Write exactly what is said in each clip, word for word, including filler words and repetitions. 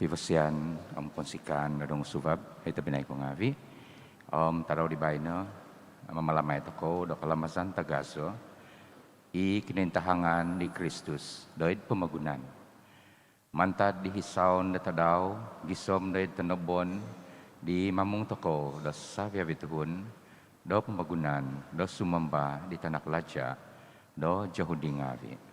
Pivosian om ponsikaan do doungosuvab, hai tobpinai ku ngaavi'. Om tadau di baino, mamalamai tokou do kalamazan tagazo i kinointahangan di Kristus doid pomogunan. Mantad di hisaon do tadau gisom doid tonobon di mamung tokou do savi-avi tuhun do pomogunan do sumamba di Tanak Laja' do Jahudi ngaavi'.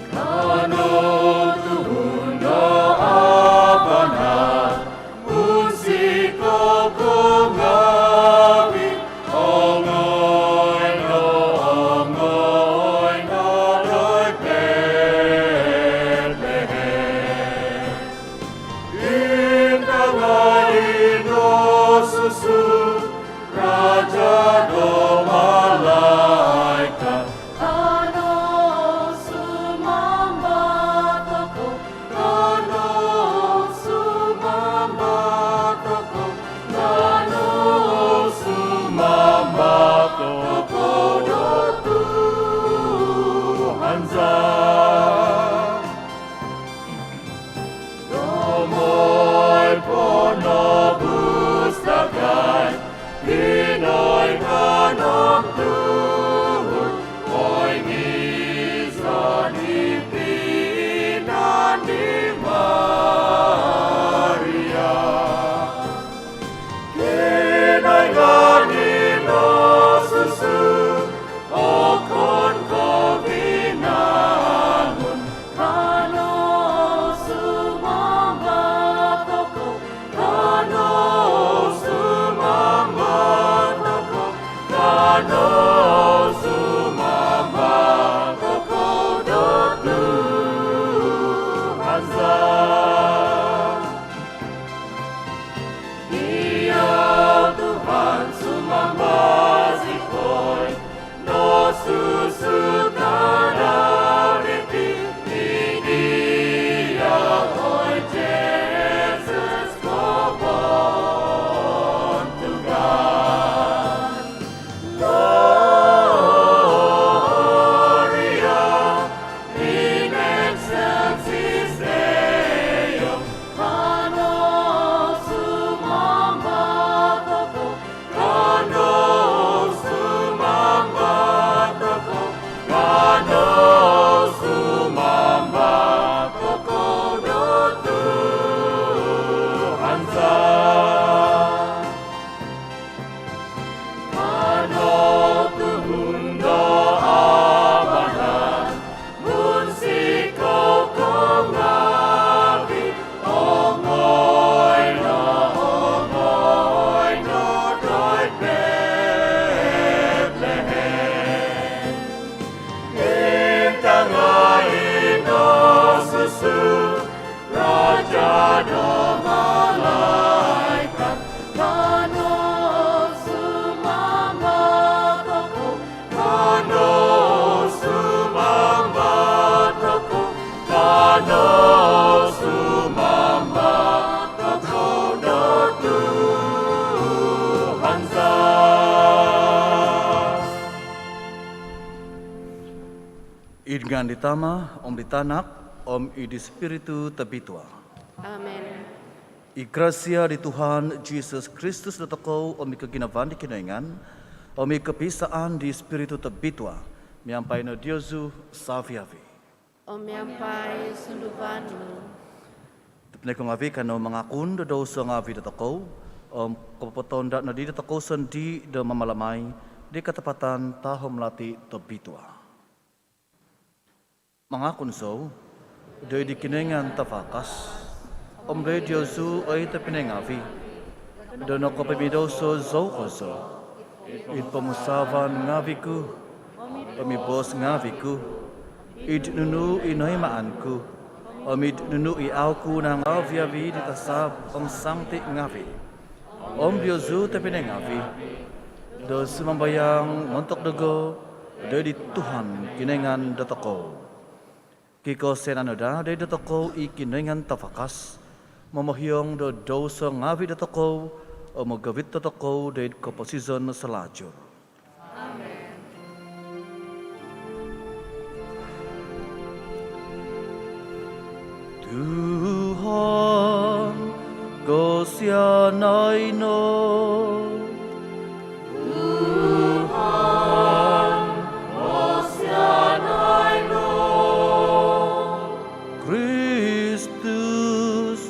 Kano tuhun do abana, munsiko ko ngavi, ongoi no, ongoi no doid Betlehem. Intangai no susu, raja do malaikat, kano sumamba tokou, kano sumamba tokou, kano sumamba tokou do Tuhan za. Do mooi ponobus dagai, Kinoingan om tuhun, poingizan i tinan di Maria. Kinoingan i nosusu, okon ko vinangun, kano sumamba tokou, kano sumamba tokou, kano sumamba tokou do Tuhan za. Ia Tuhan, sumamba zikoi, nosusu tadau diti, i dia oi Jesus kobontugan. Gloria in excelsis Deo, kano sumamba tokou, kano sumamba tokou, kano sumamba tokou do Tuhan za. Kano tuhun do abana, munsiko ko ngavi, ongoi no, ongoi no doid Betlehem. Intangai no susu, raja do malaikat, kano sumamba tokou, kano sumamba tokou, kano sumamba tokou do Tuhan za. Id ngaan di Tama, om di Tanak, om i di Spiritu Tobitua. Amen. I grasia di Tuhan Jesus Kristus dotokou, om i koginavaan di Kinoingan, om i kopisaan di Spiritu Tobitua, miampai no diozu savi-avi. Om miampai sunduvan nu. Tobpinai ko ngavi, kano mangakun do douso ngavi dotokou, om kopopotonda nodi dotokou sondii do mamalamai di katapatan tahom lati tobitua. Mangakun zou doid di Kinoingan Tavakas, om doid diozu oi tobpinai ngavi, do nokopomidouso zou kozo, id pomusaavan ngavi ku, om id boos ngavi ku, id nunu i noimaan ku, om id nunu i au ku nangaavi-avi di tasab om sangti ngavi. Om diozu tobpinai ngavi, do sumambayang montok dogo doid di Tuhan Kinoingan dotokou. Kikosianan no daa doid dotokou i Kinoingan Tavakas, momohiong do douso ngavi dotokou, om mogovit dotokou doid koposizon salajur. Amen. Tuhan, kosianai no. Tuhan, kosianai no. Kristus,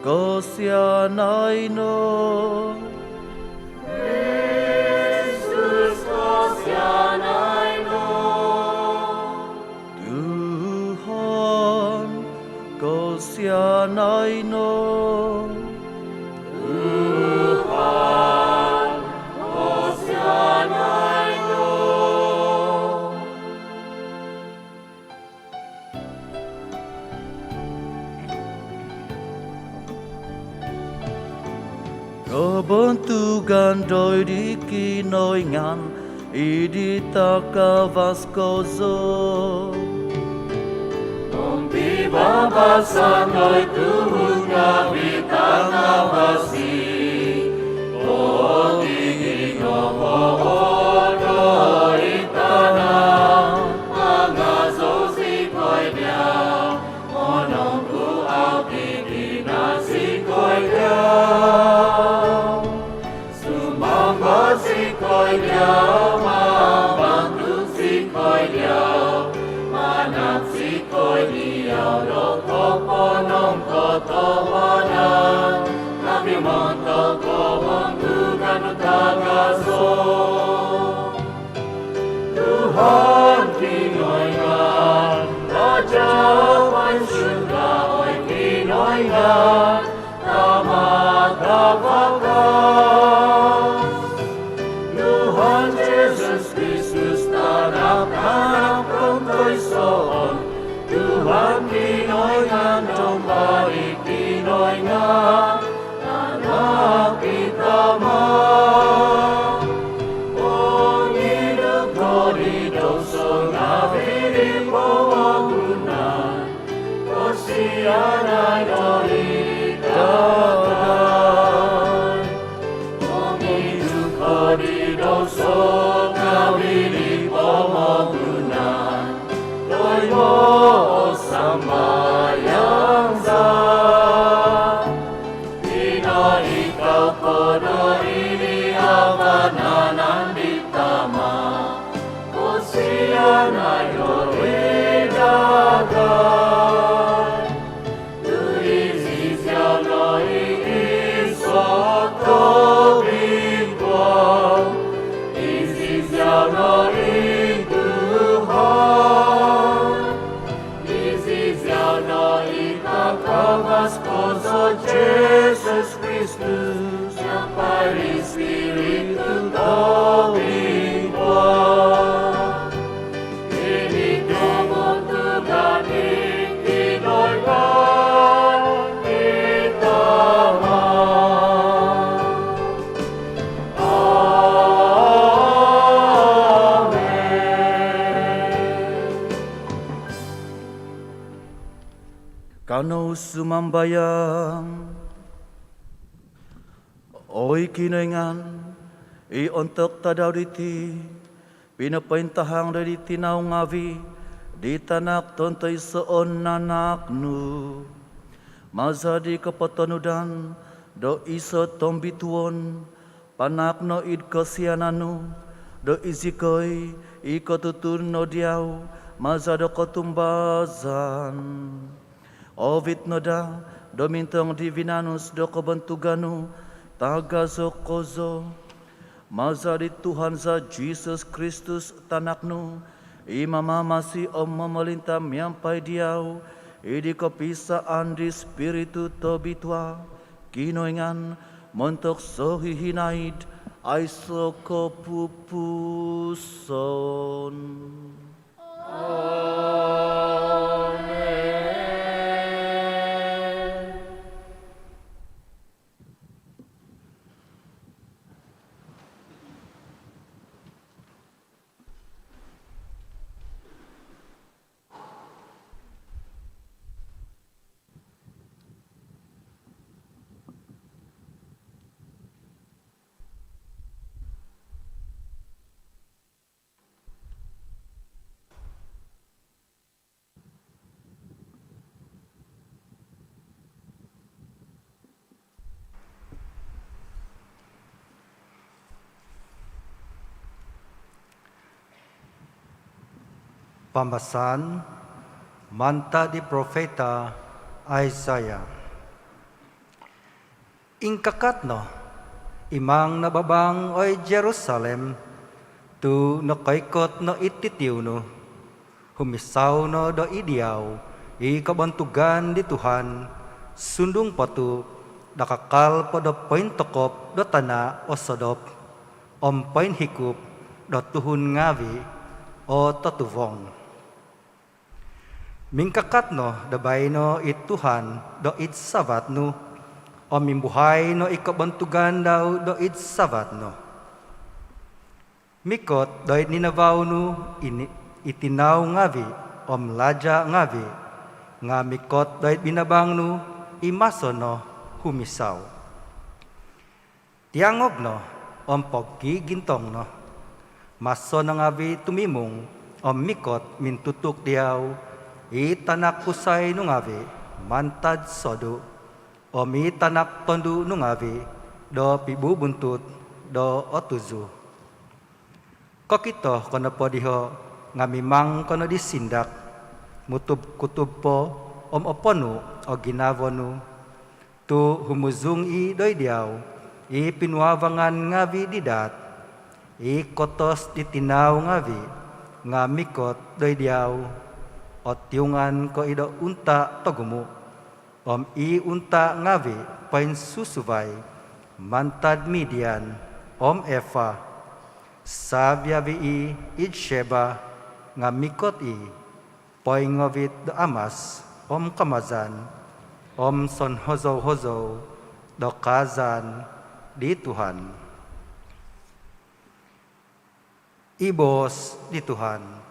kosianai no. Kristus, kosianai no. Tuhan, Kosianai no. Tuhan, kosianai no. Kobontugan doid di Kinoingan id di takavas kozo. Om pibabasan doid tuhun ngaavi' takavas i, poingihingohoo' no id tana', mangazou zikoi diau, monongkuvau di ginan zikoi diau. Sumamba zikoi diau, mambantug zikoi diau, manahak zikoi diau do koponongkotohuadan ngaavi' montok kobontugan nu tagazo. Tuhan Kinoingan, Raja poinsurga, oi Kinoingan, Tama tavakas. Tuhan Jesus Kristus, Tanak, Tanak tontoisoon, Tuhan Kinoingan, Domba di Kinoingan, Tanak di Tama. Pongidu ko di douso ngaavi' di pomogunan, kosianai no id dagai. Pongidu ko di douso ngaavi' di pomogunan, toimo o sambayang za. Pinoikau ko no id di vanan di Tama, kosianai no id dagai. Tu iziau no i iso' tobituo, iziau no i Tuhan, iziau no i takavas kozo, Jesus Kristus, miampai di Spiritu Tobitua. Id di kobontugan di Kinoingan i Tama. Amen. Kanou sumambayang. Oi Kinoingan, i ontok tadau diti pinopointahang doid di tinau ngaavi' di Tanak tontoisoon nanahak nu, maza' di kopotonudan do iso' tombituon, panahak no id kosianan nu do izikoi i kotutun no diau maza' do kotumbazaan. Ovit no daa do mintong di vinanus do kobontugan nu tagazo kozo. Maza' di Tuhan za Jesus Kristus, Tanak nu, i mamamasi om momolinta miampai diau id di kopisaan di Spiritu Tobitua, Kinoingan, montok sohihinaid aiso' kopupuson. Amen. Pambasaan mantad di profeta Isaiah. Ingkakat no, imang no babang, oi Jerusalem, tu' nokoikot no i titiu nu. Humisau no do id diau I kobontugan di Tuhan sundung po tu' do kakal po do pointokop do tana' o sodop om poinhikup do tuhun ngaavi' o totuvong. Mingkakat no do baino' i Tuhan do id savat nu om mimbuhai no i kobontugan dau do id savat nu. Mikot doid ninavau nu i ni-, i tinau ngaavi' om laja' ngaavi', nga' mikot doid binabang nu i maso no humisau. Tiangog no om pogigintong no. Maso no ngaavi' tumimung om mikot mintutuk diau i tanak kusai nu ngaavi' mantad sodu' om i tanak tondu' nu ngaavi' do pibubuntut do otuzu. Kokito ko nopo diho' nga' mimang ko no di sindak, mutub-kutub po om oponu' o ginavo nu. Tu' humuzung i' doid diau i pinuavangan ngaavi' di daat, i kotos di tinau ngaavi' nga' mikot doid diau. Otiungan ko i' do unta' togumu' om i unta' ngaavi' poinsusuvai mantad Midian om Efa. Savi-avi' i' id Sheba nga' mikot i' poingovit do amas om kamazan om sonhozou-hozou do kaazan di Tuhan. I boos di Tuhan.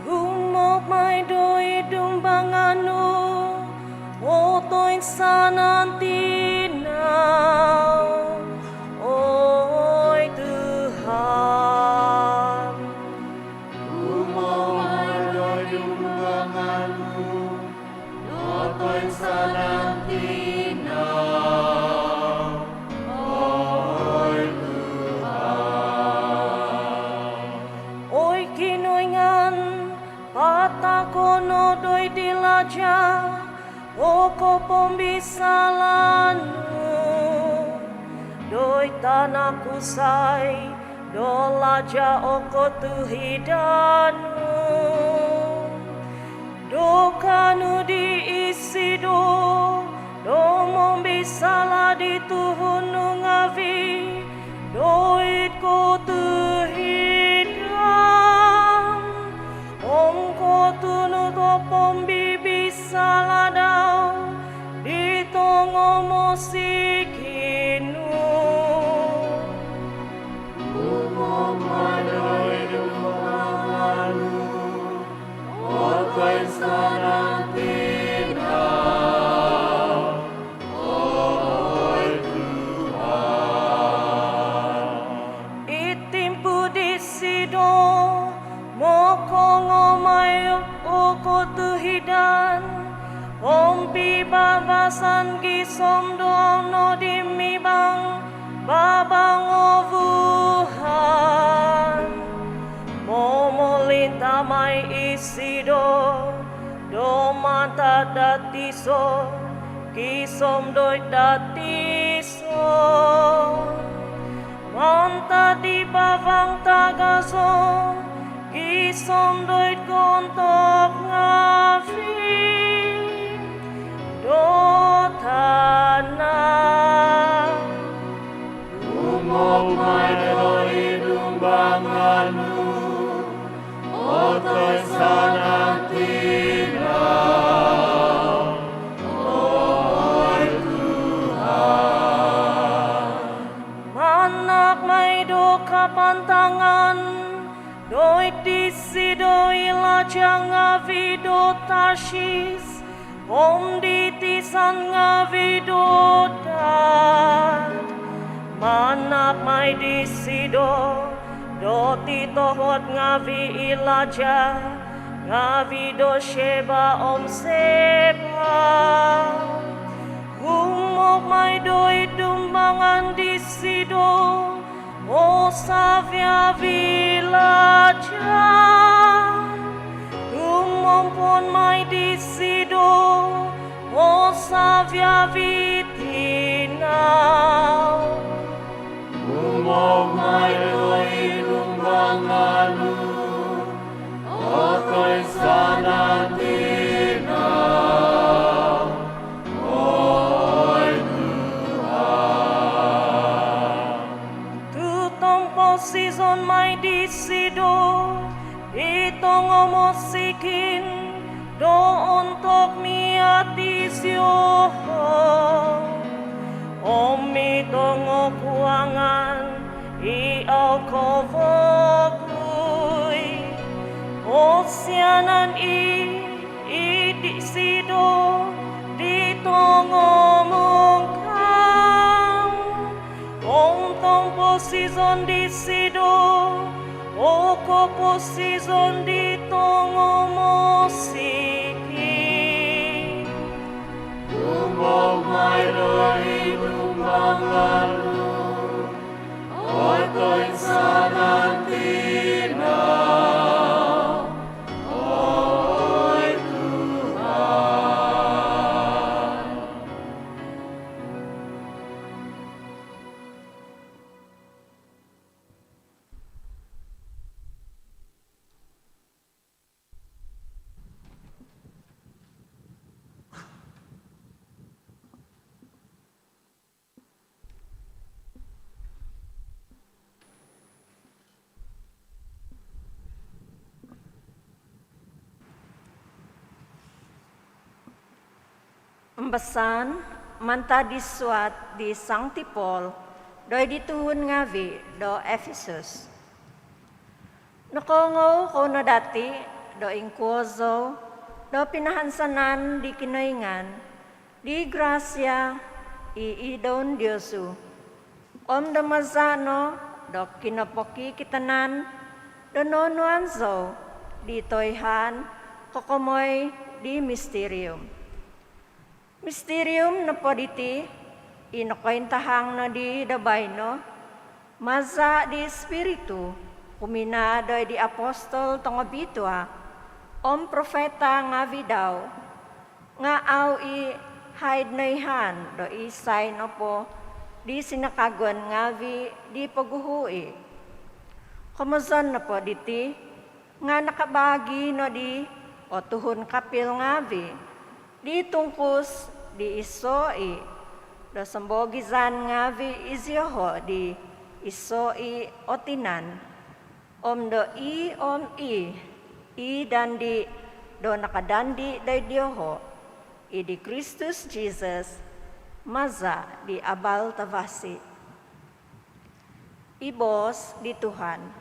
Humomai doid dumbangan nu, o toinsanan tinau, oi Tuhan. Humomai doid dumbangan nu, o toinsanan tinau, oi Tuhan. Oi Kinoingan, patahako' no doid di laja' o kopombisalaan nu, doid tanak kusai do laja' o kotuhidan nu. Do kaanu di isido do mombisala' di tuhun nu ngaavi' doid kotuhidan om kotunud o pombibisala' dau di tongo mosikin nu. Humomai doid dumbangan nu, o toinsanan tinau, oi Tuhan. Id timpu disido, mokongomoi o kotuhidan om pibabasan gisom do au' nodi mimang babang o vuhan. Momolinta' mai isido do mantad datiso gisom doid datiso, mantad di babang tagazo gisom doid gontok ngaavi' do tana'. Humomai doid dumbangan nu, o toinsanan tinau, oi Tuhan. Manahak mai do kapantangan doid disido i laja' ngaavi' do Tarsis Om di tisan ngaavi' do daat manahak mai disido do titohod ngaavi' i laja' ngaavi' do Sheba om Seba. Gumohok mai do id dumbangan disido o savi-avi' laja'. Gumompon mai disido o savi-avi' tinau. Gumohok mai do id dumbangan nu o toinsanan tinau, oi Tuhan. Tu' tongoposizon mai disido i tongomosikin do ontok miat dioho om i tongokuangan i au kovogui. Osianan i' i' disido di tongomungkam om tongoposizon disido o koposizon di tongomosikin. Gumohok mai do id dumbangan nu o toinsanan tinau, oi Tuhan. Pambasaan mantad di suat di Sangti Paul doid di tuhun ngaavi' do Efesus. Nokoongou kou no dati' do ingkuo zou do pinahansanan di Kinoingan di grasia i idoun diozu, om do maza' no do kinopokikitanan do noonuan zou di toihaan kokomoi di mistirium. Mistirium nopo diti i nokointahang nodi do baino maza' di Ispiritu kuminaa doid di apostol tongobitua om profeta ngaavi' dau, nga' au i' haid noihaan do isai nopo di sinakagon ngaavi' di poguhu i'. Komozon nopo diti nga' nakabaagi' nodi o tuhun kapil ngaavi' di tungkus di iso i' do sombogizan ngaavi' izioho' di iso i' o tinan, om do i om i i dandi' do nakadandi' doid dioho' id di Kristus Jisus maza' di abal tavasi'. I boos di Tuhan.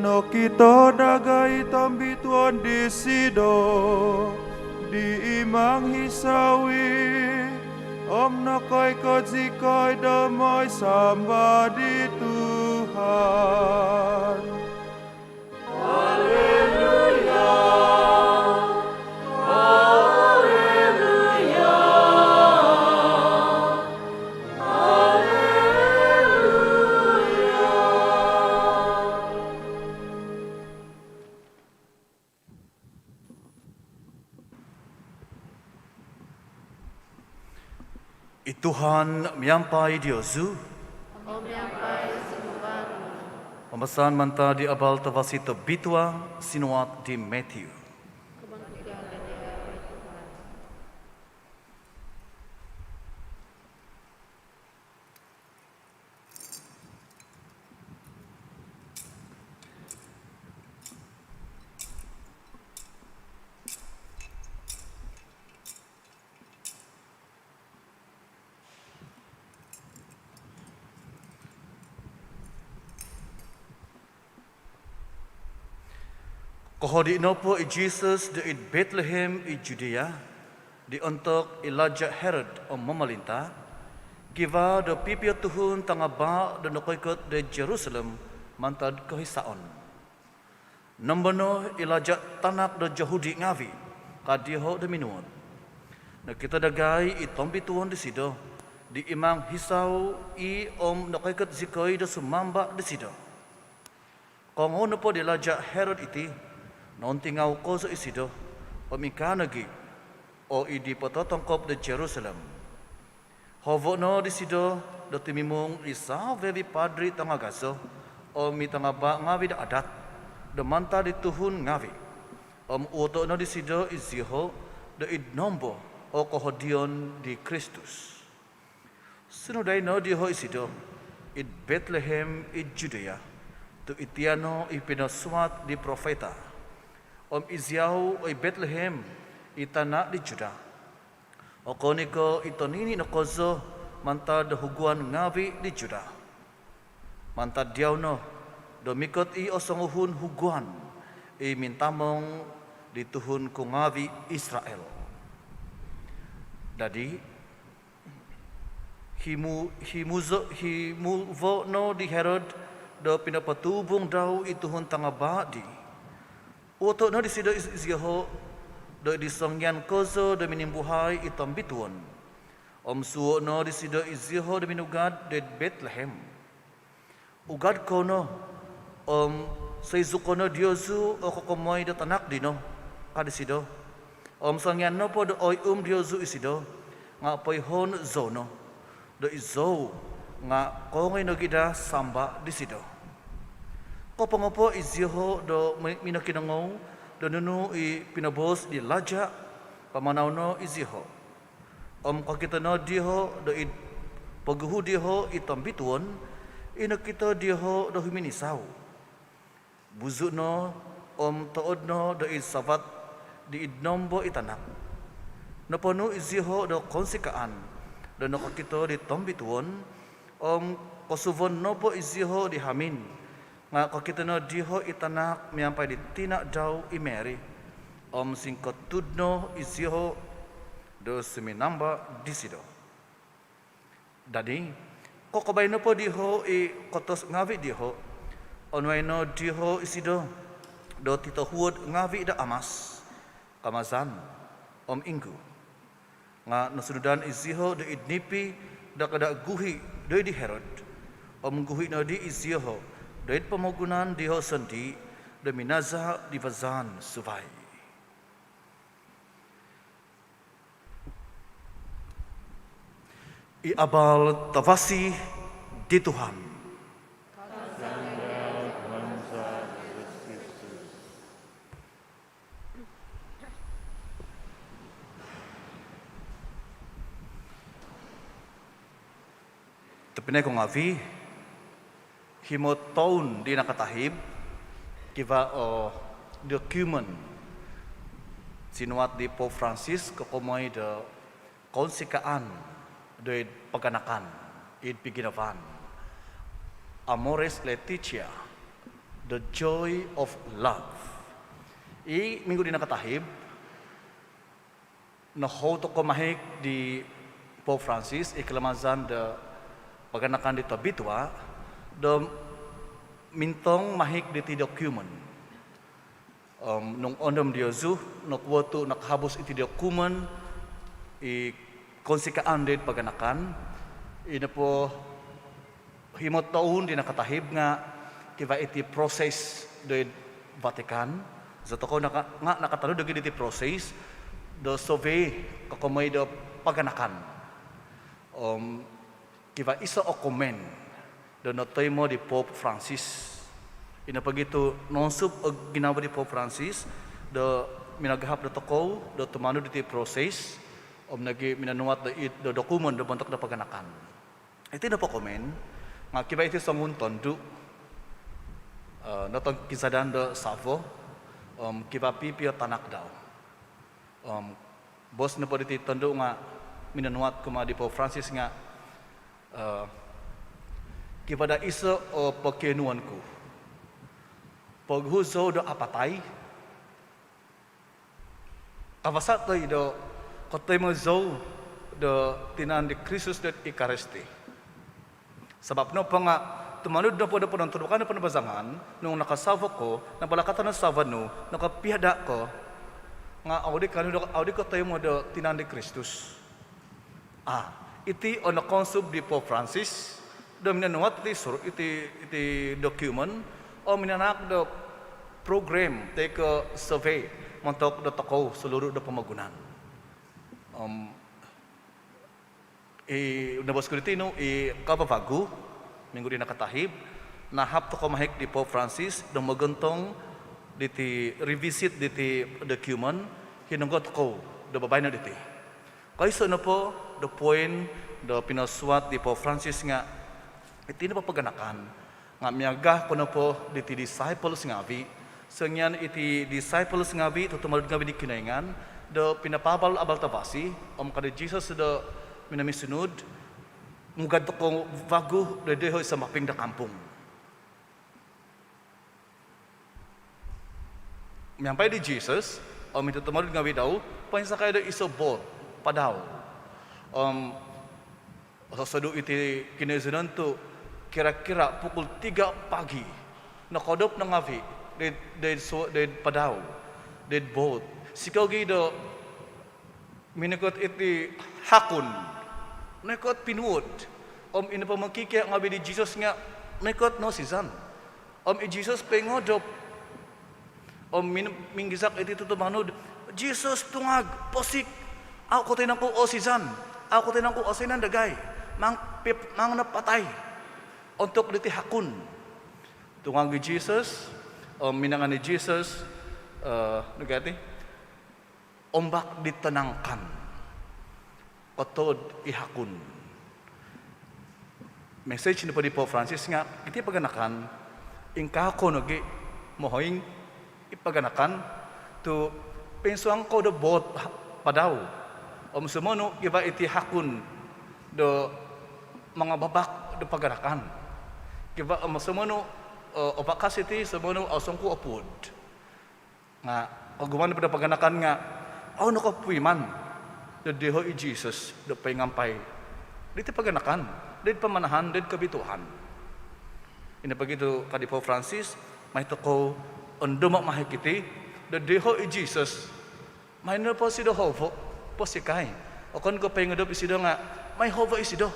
Nokito dagai tombituon disido di imang hisawi om nokoikot zikoi do moi samba di Tuhan. Alleluia, alleluia, alleluia. I Tuhan miampai diozu. Om miampai sunduan nu. Pambasaan mantad di Abal Tavasi Tobitua sinuat di Matthew. Kounsikaan dia, oi Tuhan. Kohodi' nopo i Jisus do id Betlehem i Judea, di ontok i Laja' Herod o momolinta', kivaa do pipio tuhun tangabaa' do nokoikot do id Jerusalem mantad kohisaon. "Nombo no i laja' tanak do Yohudi ngaavi'?" ka dioho' do minuhot. Nokito dagai i tombituon disido di imang hisau i' om nokoikot zikoi do sumamba' disido. Koongou nopo di Laja' Herod iti, nountingau kozo isido om ingkaa nogi' o id di pototongkop do Jerusalem. Hovo' no disido do tumimung di savi-avi' padri' tangagazo om i tangabaa' ngaavi' do adat do mantad di tuhun ngaavi', om uhoto' no disido izioho' do id nombo o kohodion di Kristus. Sunudai no dioho' isido id Betlehem id Judea, tu' itia' no i pinosuat di profeta: "Om iziau, oi Betlehem, i tana' di Juda, okon i' ko' i tonini' no kozo mantad do huguan ngaavi' di Juda. Mantad diau no do mikot i' o songuhun huguan i mintamong di tuhun ku ngaavi' Israel." Dadi', himu-, himuzo-, himuvo' no di Herod do pinopotubung dau i tuhun tangabaa' di. Uhoto' no disido iz-, izioho' do id di songian kozo do minimbuhai i tombituon, om suhuo' no disido izioho' do minugad do id Betlehem. "Ugad kou no om soizuko' no diozu o kokomoi do tanak dino," ka disido. "Om songian nopo do oihum diozu isido, nga' poihoon zou no do izou nga' koongoi nogi' daa samba' disido." Kopongo po izioho' do mi-, minokinongou do nunu i pinoboos di laja', pamanau no izioho'. Om kokito no dioho' do id poguhu dioho' i tombituon i nokito dioho' do huminisau. Buzu' no om tood no do id savat di id nombo i tanak. Noponu' izioho' do kounsikaan do nokokito di tombituon, om kosuvon nopo izioho' di hamin, nga' kokito no dioho' i tanak miampai di tina' dau i Mary, om singkotud no izioho' do suminamba' disido. Dadi', kokobai nopo dioho' i kotos ngaavi' dioho', onuai no dioho' isido do titohuod ngaavi' do amas, kamazan, om inggu. Nga' nosunudan izioho' do id nipi do kada' guhi' do id di Herod, om guhi' nodi izioho' do id pomogunan dioho' sondii' do minaza' di vazaan suvai. I Abal Tavasi di Tuhan. Tobpinai ku ngaavi', himo toun di nakatahib, kivaa o dokumen sinuat di Pope Francis kokomoi do kounsikaan do id paganakan id piginavaan, Amoris Laetitia, the joy of love. I minggu di nakatahib, nohou tokou mahik di Pope Francis i kalamazan do paganakan di tobitua do mintong mahik diti dokumen. Om nung ondomon diozu, nokuo tu' nakahabus iti dokumen i kounsikaan do id paganakan, i nopo himo toun di nakatahib nga' kivaa iti proses do id Vatican. Zi tokou naka-, nga' nakatanud nogi' diti proses do survey kokomoi do paganakan. Om kivaa iso o komen do notoimo di Pope Francis. Ino pogi tu' nounsub o ginavo di Pope Francis do minagahap do tokou do tumanud diti proses om nogi minonuat do id do dokumen do bontok do paganakan. Iti nopo komen nga' kivaa iti songuhun tondu' notongkizadan do savo om kivaa piipio tanak dau. Om boos nopo diti tondu' nga' minonuat kumaa di Pope Francis nga' kivaa do iso o pokionuon ku. Poguhu zou do apatai, kavasa toi do kotoimo zou do tinan di Kristus do Ekaristi. Sabap nopo nga' tumanud nopo do ponontudukan do panabazangan, nung nakasavo ko, nabalakatan o savo nu, nakapiada' ko, nga' au di kaanu do, au di kotoimo do tinan di Kristus. A, iti o nokounsub di Pope Francis do minonuat iti sur-, iti, iti dokumen om minanahak do program toi ko survey montok do tokou seluruh do pomogunan. Om i noboos ku diti nu, i kavavagu, minggu di nakatahib, nahap tokou mahik di Pope Francis do mogontong diti revisit diti dokumen, hinonggo tokou do babaino diti. Koiso nopo do poin do pinosuat di Pope Francis nga' iti nopo paganakan nga' miaga' ko nopo diti disciples ngaavi'. Songian iti disciples ngaavi', tutumanud ngaavi' di Kinoingan, do pinapaabal abal tavasi, om ka di Jesus do minomisunud, mugad tokou vagu do doiho' id samaping do kampung. Miampai di Jesus om i tutumanud ngaavi' dau, poinsakai do iso boot padau. Om osodu' iti kinoizonon tu' kira-kira pukul tiga pagi, nokodop no ngaavi' doid, doid su-, doid padau, doid boot. Sikou gi do minikot iti hakun, noikot pinuod. Om ino po mokikia' ngaavi' di Jesus nga' noikot nosizan. Om i Jesus poingodop om min-, minggizak iti tutumanud, "Jesus, tungag, posik, au' ko toinongku osizan, au' ko toinongku osinainan dagai, maan, pip-, maan napatai ontok diti hakun." Tungag i Jesus om minangan i Jesus, eh, nu gia ti, ombak ditenangkan, kotood i hakun. Mesej nopo di Pope Francis nga' iti paganakan, ingkaa kou nogi' mohoing i paganakan tu' poinsuang kou do boot padau. Om sumonu kivaa iti hakun do mangababak do paganakan. Kivaa om sumonu, eh, obakas iti, sumonu au' songkuo opuod. Nga' kogumuan nopo do paganakan nga' au' nokopuiman do doiho' i Jesus do poingampai diti paganakan doid pamanahan doid kobituaan. Ino pogi tu' ka di Pope Francis, mai tokou ondomo' mahik iti do doiho' i Jesus. Mai nopo isido hovo', posikai. Okon ko' poingodop isido nga' mai hovo' isido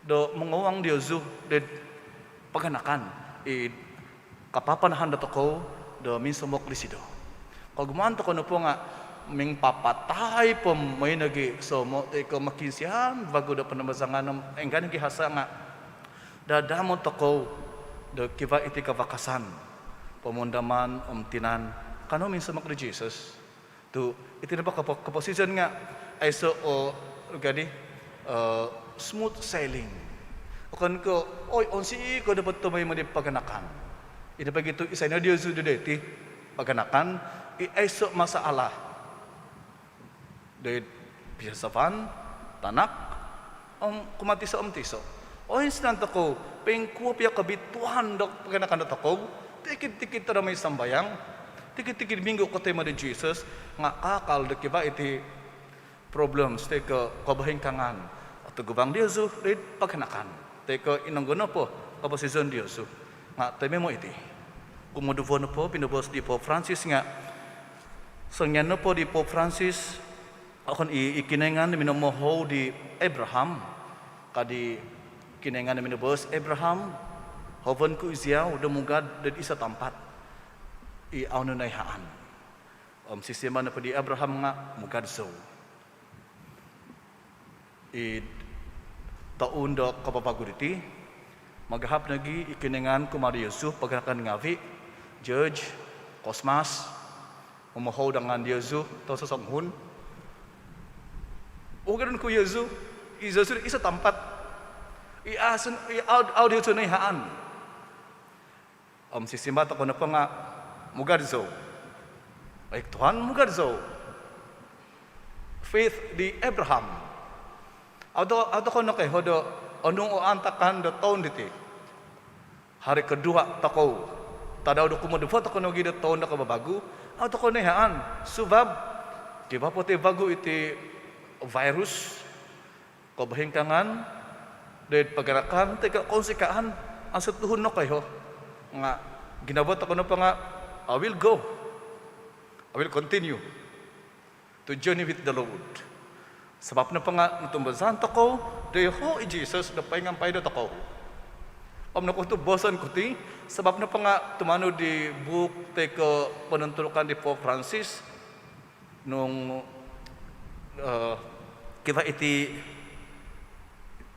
do mongouang diozu doid paganakan id kapapanahan dotokou do minsomok disido. Kogumuan tokou nopo nga' mingpapatai po moi nogi' somo' toi ko' mokiinsian vagu do panabazangan om ingkaa nogi' hasa' nga' dadamot tokou do kivaa iti kavakasan pomundaman om tinan kanou minsomok di Jesus. Tu' iti nopo kopo-, koposizon nga' aiso' o gadi, eh, smooth sailing. Okon ko', oi, onsiko nopo tomoimo di paganakan. Ino pogi tu' isai no diozu do doiti paganakan i aiso' masalah. Doid pisasavan, tanak, om kumaa tiso om tiso. Oinsanan tokou poingkuo pia kobituaan do paganakan dotokou, tikid-tikid tadau moi sambayang, tikid-tikid minggu kotoimo di Jesus, nga' kakal do kivaa iti problems toi ko' kobohingkaangan. Otoguvang diozu doid paganakan toi ko' inonggo nopo koposizon diozu. Nga' tomoimo iti. Kumoduvo nopo, pinoboos di Pope Francis nga' songian nopo di Pope Francis, okon i, i Kinoingan minomohou di Abraham, ka di Kinoingan minoboos, "Abraham, hovon ku iziau do mugad doid iso tampat i au nu noihaan." Om sisimbar nopo di Abraham nga', "Mugad zou." Id toun do kavavagu diti. Magahap nogi i Kinoingan kumaa diozu paganakan ngaavi', George, Cosmas, momohou do ngaan diozu tososonguhun. Ugadon ku diozu, i diozu iso tampat. I asun, i au, au diozu noihaan. Om sisimbar tokou nopo nga', mugad zou. Oi Tuhan, mugad zou. Faith di Abraham. Au to, au tokou nokoiho do onu o aantakan do toun diti. Hari kedua tokou, tadau do kumoduvo tokou nogi do toun do kavavagu, au tokou noihaan. Sabap kivaa po ti vagu iti virus, kobahingkaangan doid paganakan toi ko' kounsikaan, aiso tuhun nokoiho. Nga' ginavo tokou nopo nga', I will go. I will continue to journey with the Lord. Sabap nopo nga' notumbazaan tokou do iho i Jesus do poingampai dotokou. Om nokuo tu boson ku ti, sabap nopo nga' tumanud di buuk toi ko' ponontudukan di Pope Francis, nung, eh, kivaa iti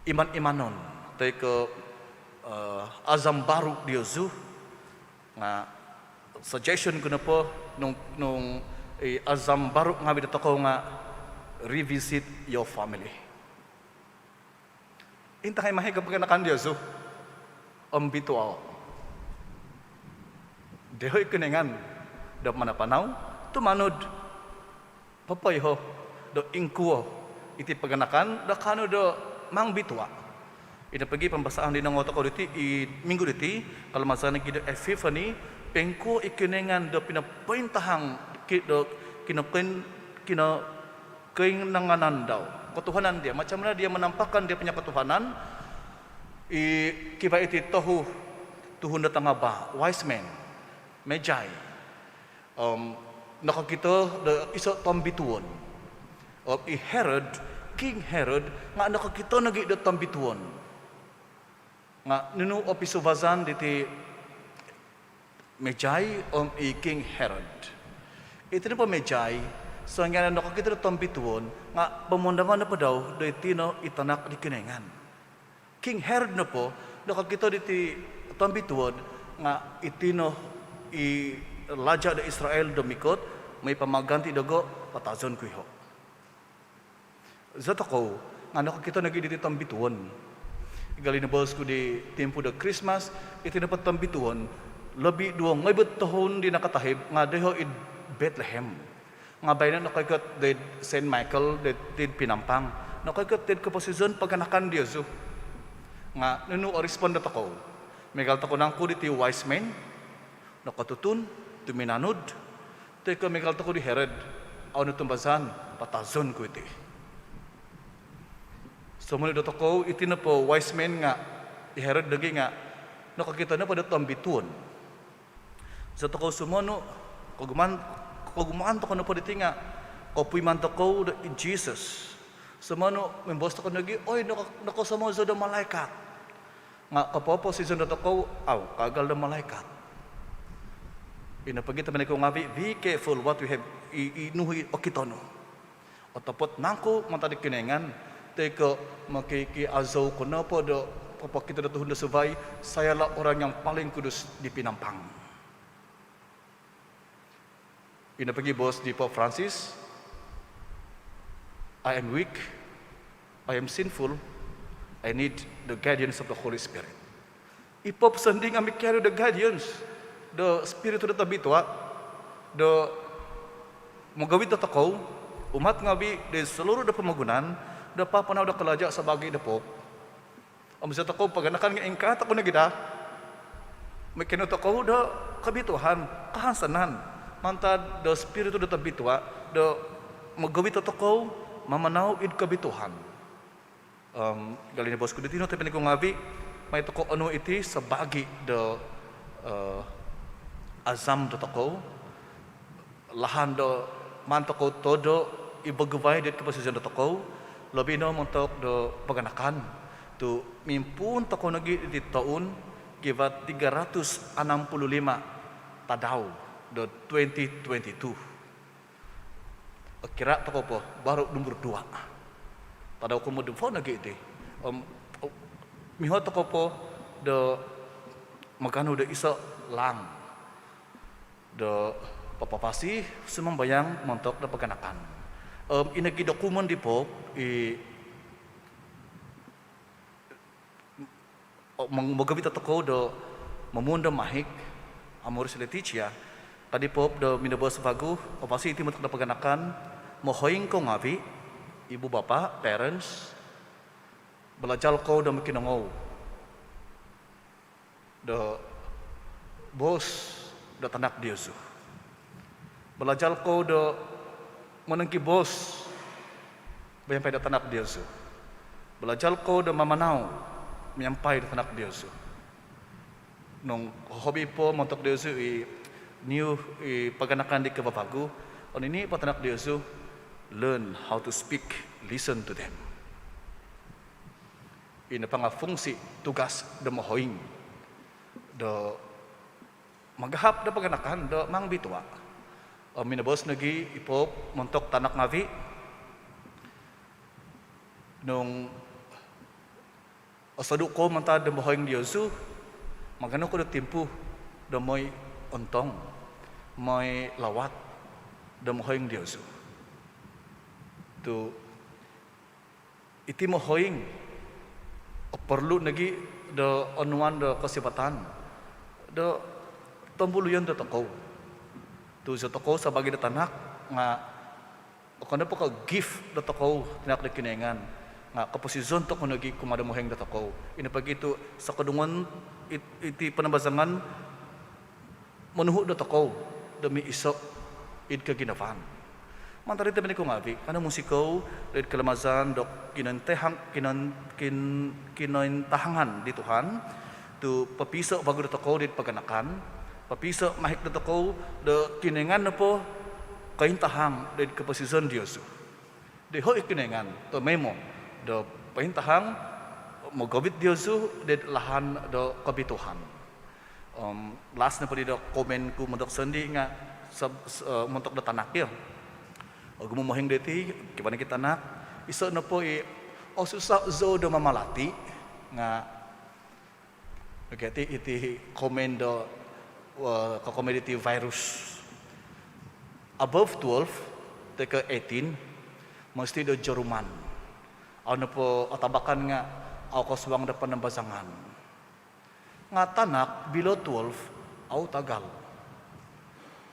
iman-imanon toi ko', eh, azam baru diozu, nga' suggestion ku nopo nung, nung i azam baru ngaavi' dotokou nga', revisit your family. Intangai mai i kapaganakan diozu om bituao. Doiho' i Kinoingan do manapanau tumanud popoiho do ingkuo iti paganakan do kaanu do mangbitua. Ino pogi pambasaan di nongou tokou diti i minggu diti, kalamazan nogi do Epiphany, poingkuo i Kinoingan do pinopointahang ki-, do kinokoin-, kino- koinanganan dau, ketuhanan Dia, macam mana Dia menampakkan Dia punya ketuhanan. I kivaa iti tohu tuhun do tangabaa, wise men, magi, om nokokito do iso tombituon. Om i Herod, King Herod, nga' nokokito nogi do tombituon. Nga' nunu o pisuvazan diti magi om i King Herod? Iti nopo magi, songian nokokito do tombituon nga' pomundaman nopo dau do iti no i Tanak di Kinoingan. King Herod nopo nokokito diti tombituon nga' iti no i laja' do Israel do mikot, moi pamaganti dogo, patazon ku iho. Zi tokou nga' nokokito nogi diti tombituon. Miagal di noboos ku di timpu do Krismas, iti nopo tombituon, lobi duvo ngoibu toun di nakatahib nga' doiho' id Bethlehem. Nga' baino nokoikot doid Saint Michael doid, doid Penampang. Nokoikot doid koposizon paganakan diozu. Nga' nunu o respon dotokou? Miagal tokou nangku diti wise men, nokotutun, tuminanud, toi ko' miagal tokou di Herod, au notumbazaan, patazon ku iti. Sumonu dotokou, iti nopo wise men nga', i Herod nogi nga', nokokito nopo do tombituon. Zi tokou sumonu, kogumaan, kogumaan tokou nopo diti nga', kopuiman tokou do i Jesus. Sumonu, mimboos tokou nogi, oi, noko-, nokosomo zou do malaikat. Nga' kopoposizon dotokou, au kaagal do malaikat. Ino pogi tobpinai ku ngaavi', be careful what we have, i, i nuhu i okito nu. Otopot nangku mantad di Kinoingan, toi ko' mokikiazou ko nopo do popokito do tuhun do suvai, sayalah orang yang paling kudus di Penampang. Ino pogi boos di Pope Francis, "I am weak, I am sinful, I need the guidance of the Holy Spirit." I Pope sondii nga' mikianu do guidance do Spiritu do Tobitua do mogovit dotokou, umat ngaavi' di seluruh do pomogunan, do papanau do kalaja' sabaagi do Pope. Om zi tokou paganakan nga' ingkaa tokou nogi daa, mokianu tokou do kobituaan, kahansanan mantad do Spiritu do Tobitua do mogovit dotokou mamanau id kobituaan. Om miagal di noboos ku di tino, tobpinai ku ngaavi', mai tokou onuo' iti sabaagi do, eh, azam dotokou, lahan do maan tokou todo' i boguvai dot koposizon dotokou, lobi no montok do paganakan. Tu' mimpuun tokou nogi diti toun, kivaa tiga ratus enam puluh lima tadau do twenty twenty-two. Okira' tokou po, baru numbur dua. Tadau kumoduvo nogi iti. Om Miho tokou po do maganu do iso' laang do papapasi, sumambayang montok do paganakan. Om ino nogi' dokumen di Pope i, o, mong-, mogovit tokou do momuondom mahik, Amoris Laetitia, ka di Pope do minoboos vagu, papasi iti montok do paganakan, mohoing kou ngaavi', ibu bapa, parents, balajal kou do mokinongou do boos do tanak diozu. Balajal kou do monongkiboos miampai do tanak diozu. Balajal kou do mamanau miampai do tanak diozu. Nung hobi po montok diozu i niu i paganakan di kavavagu, onini' po tanak diozu, learn how to speak, listen to them. Ino po nga' fungsi, tugas do mohoing do magahap do paganakan do mangabitua'. Om minoboos nogi' i Pope montok tanak ngaavi', nung osodu' kou mantad do mohoing diozu, maganu kou do timpu do moi ontong, moi lawat do mohoing diozu. Tu' iti mohoing oporlu nogi' do onuan do kosivatan do tombuluyon dotokou. Tu' zi tokou sabaagi do tanak nga' okon nopo ko' gift dotokou, tanak do Kinoingan, nga' koposizon tokou nogi' kumaa do mohoing dotokou. Ino pogi tu' sokodungon it-, iti panambazangan monuhu' dotokou do miiso' id koginavaan. Mantad diti tobpinai ku ngaavi', kanou munsikou do id kalamazan do kinointahang-, kinon-, kin-, kinointahangan di Tuhan tu' popiiso' vagu dotokou do id paganakan, popiiso' mahik dotokou do Kinoingan nopo kointahang do id koposizon diozu. Doiho' i Kinoingan tomoimo do pointahang, mogovit diozu do id lahan do kobituaan. Om last nopo di do komen ku montok sondii' nga' sab-, s-, eh, montok do tanak iyo. Ogumu' mohoing diti, kivaa nogi' tanak, iso' nopo i osusa' zou do mamalati' nga' okey, iti, iti komen do, eh, kokomoi diti virus. Above twelve, toi ko' eighteen, mositi' do joruman. Au nopo otabakan nga' au kosuang do panambazangan. Nga' tanak below twelve, au tagal.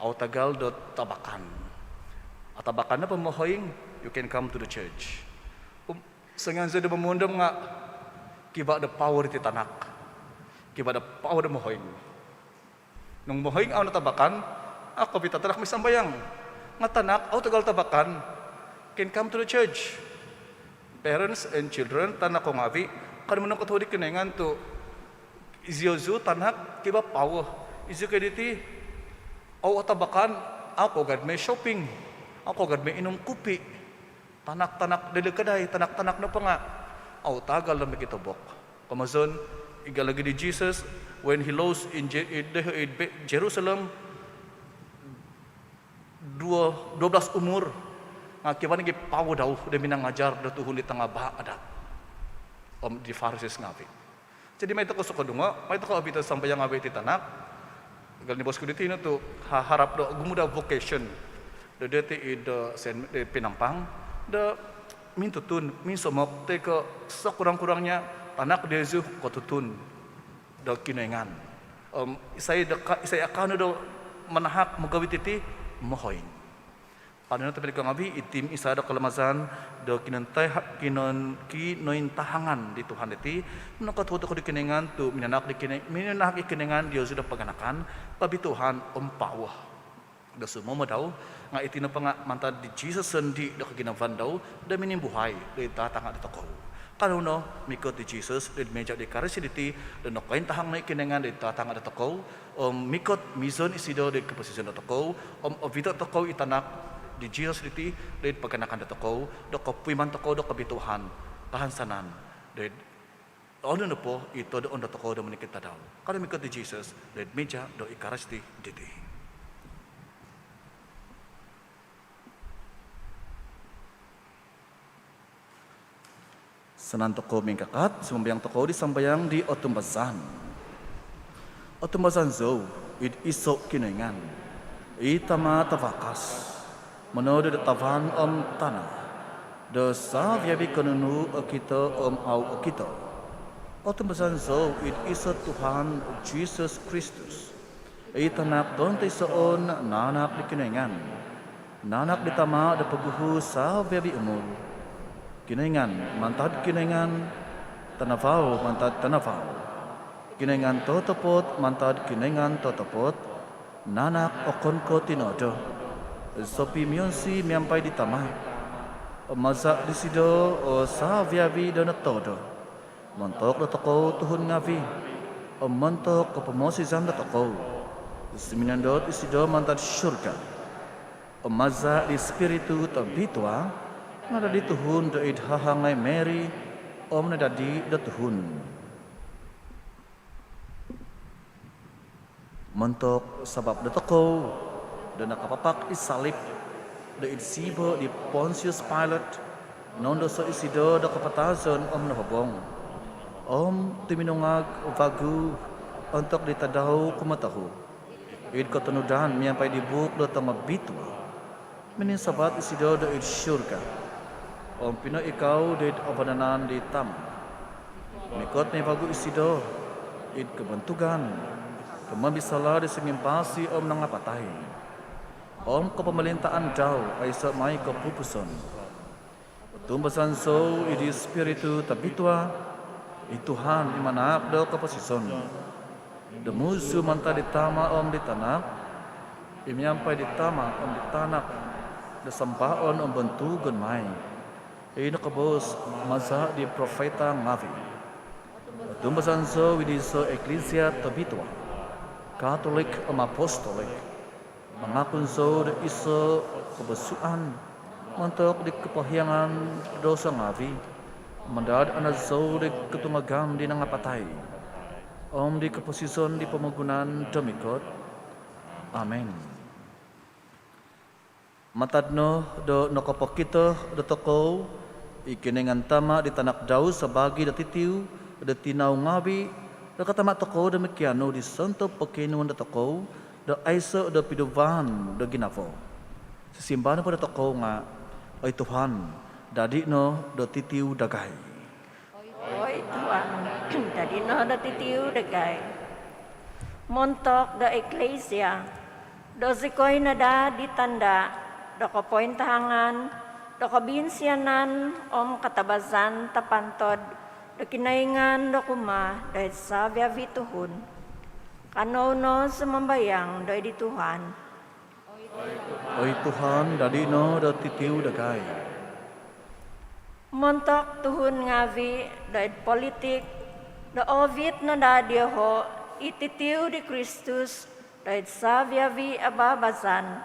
Au tagal do tabakan. Otabakan nopo mohoing, you can come to the church. Um, songian zou do momuondom nga' kivaa do power iti tanak. Kivaa do power do mohoing. Nung mohoing au no tabakan, a' kopio tanak moi sambayang. Nga' tanak, au tagal tabakan, can come to the church. Parents and children, tanak kou ngaavi', kanou monongkotohuod di Kinoingan tu' iziozu tanak kivaa power. Iziozu ko' diti, au otabakan, au kogad moi shopping, au kogad moi inum kupi. Tanak-tanak do id kadai, tanak-tanak nopo nga' au tagal do mogitobok. Komozon, miaga nogi' di Jesus, when he lost in Je-, id, id Be-, Jerusalem, duo, dua belas umur, nga' kivaa nogi' power dau do minangajar do tuhun di tangabaa adat om di Pharisees ngaavi'. Jadi, mai tokou sokodungo, mai tokou obito sambayang ngaavi' iti tanak. Miaga di boos ku diti no tu' ha-, harap do ogumu' do vocation do diti id, eh, Sen-, di Penampang do mintutun, minsomok, toi ko' sekurang-kurangnya tanak diozu kotutun do Kinoingan. Om isai do ka-, isai akaanu do manahak mogovit diti, mohoing. Kanou no tobpinai ku ngaavi', iti misa do kalamazan do kinointaha-, kinon-, kinointahangan di Tuhan diti, monongkotohuod tokou di Kinoingan tu' minanahak di Kino-, minanahak i Kinoingan diozu do paganakan, kobituaan om power do sumomodau, nga' iti nopo nga' mantad di Jesus sondii' do koginavaan dau do minimbuhai do id tatanga' dotokou. Kanou no mikot di Jesus do id mija' do Ikaristi diti do nokointahang no i Kinoingan do id tatanga' dotokou, om mikot mizon isido do id koposizon dotokou, om ovito' tokou i tanak di Jesus diti do id paganakan dotokou, do kopuiman tokou do kobituaan, kahansanan, do id onu nopo i todoon dotokou do monikid tadau. Kanou mikot di Jesus do id mija' do Ikaristi diti. Toinsanan tokou mingkakat, sumambayang tokou di sambayang di Otumbazaan. Otumbazaan zou id iso' Kinoingan, i Tama' tavakas, monodo do tavan om tana', do savi-avi' ko' nunu okito om au' okito. Otumbazaan zou id iso' Tuhan Jisus Kristus, i Tanak tontoisoon naanak di Kinoingan, naanak di Tama' do poguhu savi-avi' umul. Kinoingan mantad Kinoingan, tanavau mantad tanavau, Kinoingan totopot mantad Kinoingan totopot, naanak okon ko' tinoodo, sopimionsi miampai di Tama'. Om maza' disido o savi-avi' do notoodo. Montok dotokou tuhun ngavi' om montok kopomosizan dotokou, suminondot isido mantad surga. Om maza' di Ispiritu Tobitua, nadadi tuhun do id hahangai Mary, om nadadi do tuhun. Montok sabap dotokou do nakapapak id salip do id sibo' di Pontius Pilate, noundoso' isido do kapatazon om nohobong, om tuminungag vagu ontok di tadau kumotohu, id kotonudan miampai di buuk do tongobitua. Mininsavat isido do id surga om pinoikau do id vananan di Tama'. Mikot mai vagu isido id kobontugan do momisala' di songimpasi om nangapatai, om kopomolintaan dau aiso' mai kopupuson. Otumbazaan zou id Ispiritu Tobitua, i Tuhan i manaak do koposizon, do musu mantad di Tama' om di Tanak, i miampai di Tama' om di Tanak do sambaon om bontugon mai, i nokoboos maza' di profita ngavi'. Otumbazaan zou id iso' iklisia tobitua, Katolik om apostolik. Mangakun zou do iso' kobosuan montok di kopohiangan douso ngavi'. Mandad-andad zou di kotungagan di nangapatai om di koposizon di pomogunan do mikot. Amin. Mantad no do nokopokito dotokou i Kinoingan Tama' di Tanak dau sabaagi do titiu do tinau ngavi', do katama' tokou do mokianu di sontob pokionuon dotokou do aiso' do piduvaan do ginavo. Sisimbar nopo dotokou nga', "Oi Tuhan, dadi no do titiu dagai." Oi Tuhan, dadi no do titiu dagai. Montok do iklisia, do zikoi no daa di tanda' do kopointahangan do kobinsianan om katabazan tapantod do Kinoingan do kumaa do id savi-avi' tuhun. Kanou no sumambayang do id di Tuhan. Oi Tuhan, dadi no do titiu dagai. Montok tuhun ngavi' do id politik, do oovit no daa dioho' i titiu di Kristus do id savi-avi' ababazan,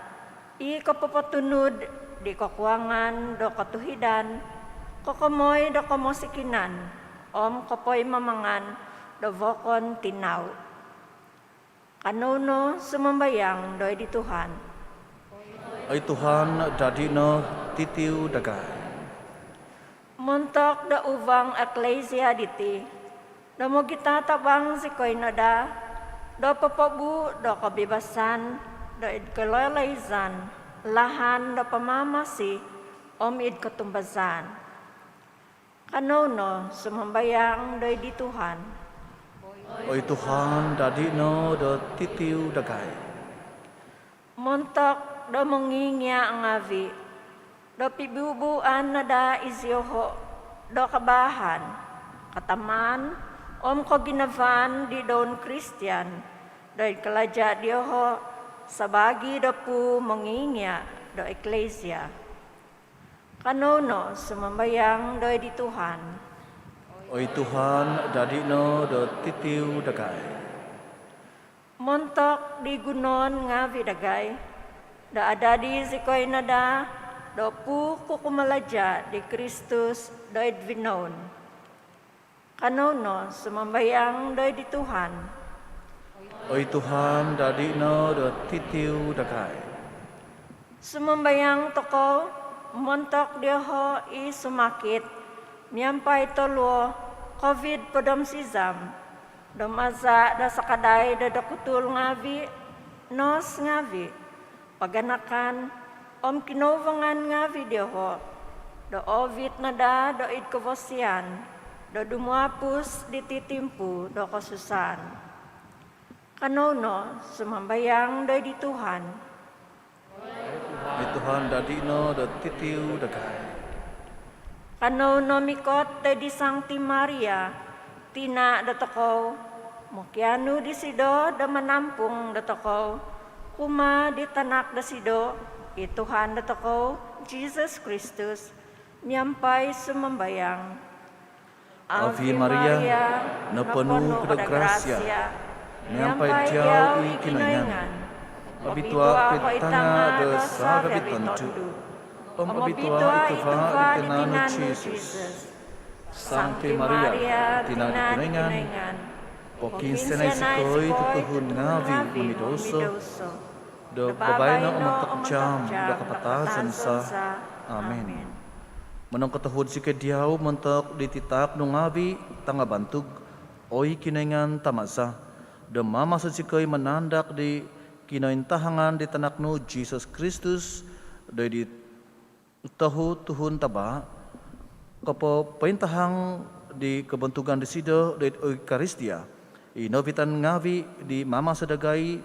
i kopopotunud di kokuangan do kotuhidan, kokomoi do komosikinan om kopoimamangan do vokon tinau. Kanou no sumambayang do id di Tuhan. Oi Tuhan, dadi no titiu dagai. Montok do uvang iklisia diti, do mogitatabang zikoi no daa do popobuu' do kobibasan do id koloiloizan, lahan do pamamasi om id kotumbazaan. Kanou no sumambayang do id di Tuhan. Oi Tuhan, dadi no do titiu dagai. Montok do mongingia' ngavi', do pibubuan no daa izioho' do kabaahan, katamaan om koginavaan di doun Kristian do id kalaja' dioho' sabaagi do puu mongingia' do iklisia. Kanou no sumambayang do id di Tuhan. Oi Tuhan, dadi no do titiu dagai. Montok di gunoon ngavi' dagai, do adadi zikoi no daa do puu kukumalaja' di Kristus do id vinoun. Kanou no sumambayang do id di Tuhan. Oi Tuhan, dadi no do titiu dagai. Sumambayang tokou montok dioho' i sumakit miampai toluo, covid hopod om sizam, do maza' do sakadai do dokutul ngaavi', nos ngaavi', paganakan om kinouvangan ngaavi' dioho', do oovit no daa do id kovosian do dumuapus diti timpu do kosusaan. Kanou no sumambayang doid di Tuhan. I Tuhan dadi' no do titiu dagai. Kanou no mikot doid di Sangti Maria, tina' dotokou, mokianu disido do manampung dotokou kumaa di tanak disido, i Tuhan dotokou, Jisus Kristus, miampai sumambayang. Ave Maria, noponu ko do grasia, miampai diau i Kinoingan. Obitua' ko id tanga' do savi-avi' tondu', om obitua' i tuva' di tinan nu Jisus. Sangti Maria, tina' di Kinoingan, pokiinsianai zikoi tuhun ngaavi' momidouso, do babaino om ontok jaam do kapatazan za. Amin. Monongkotohuod zikoi diau montok diti taak nu ngaavi' tanga' bantug, oi Kinoingan Tama' za, do maamaso zikoi manandak di kinointahangan di tanak nu Jisus Kristus, doid di tohu tuhun tabaa', kopopointahang di kobontugan disido doid Eukaristia, i noovitan ngaavi' di maamaso dagai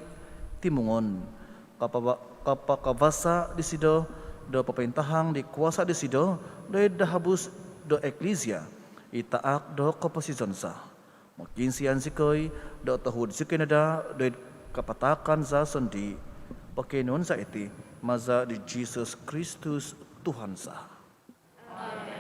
timungon. Kapava-, kapakavasa' disido do popointahang di kuasa' disido doid dahabus do Eklisia i taak do koposizon za. Mokiinsian zikoi do tohuod zikoi no daa doid kapataakan za sondii'. Pokionuon za iti maza' di Jisus Kristus Tuhan za. Amin.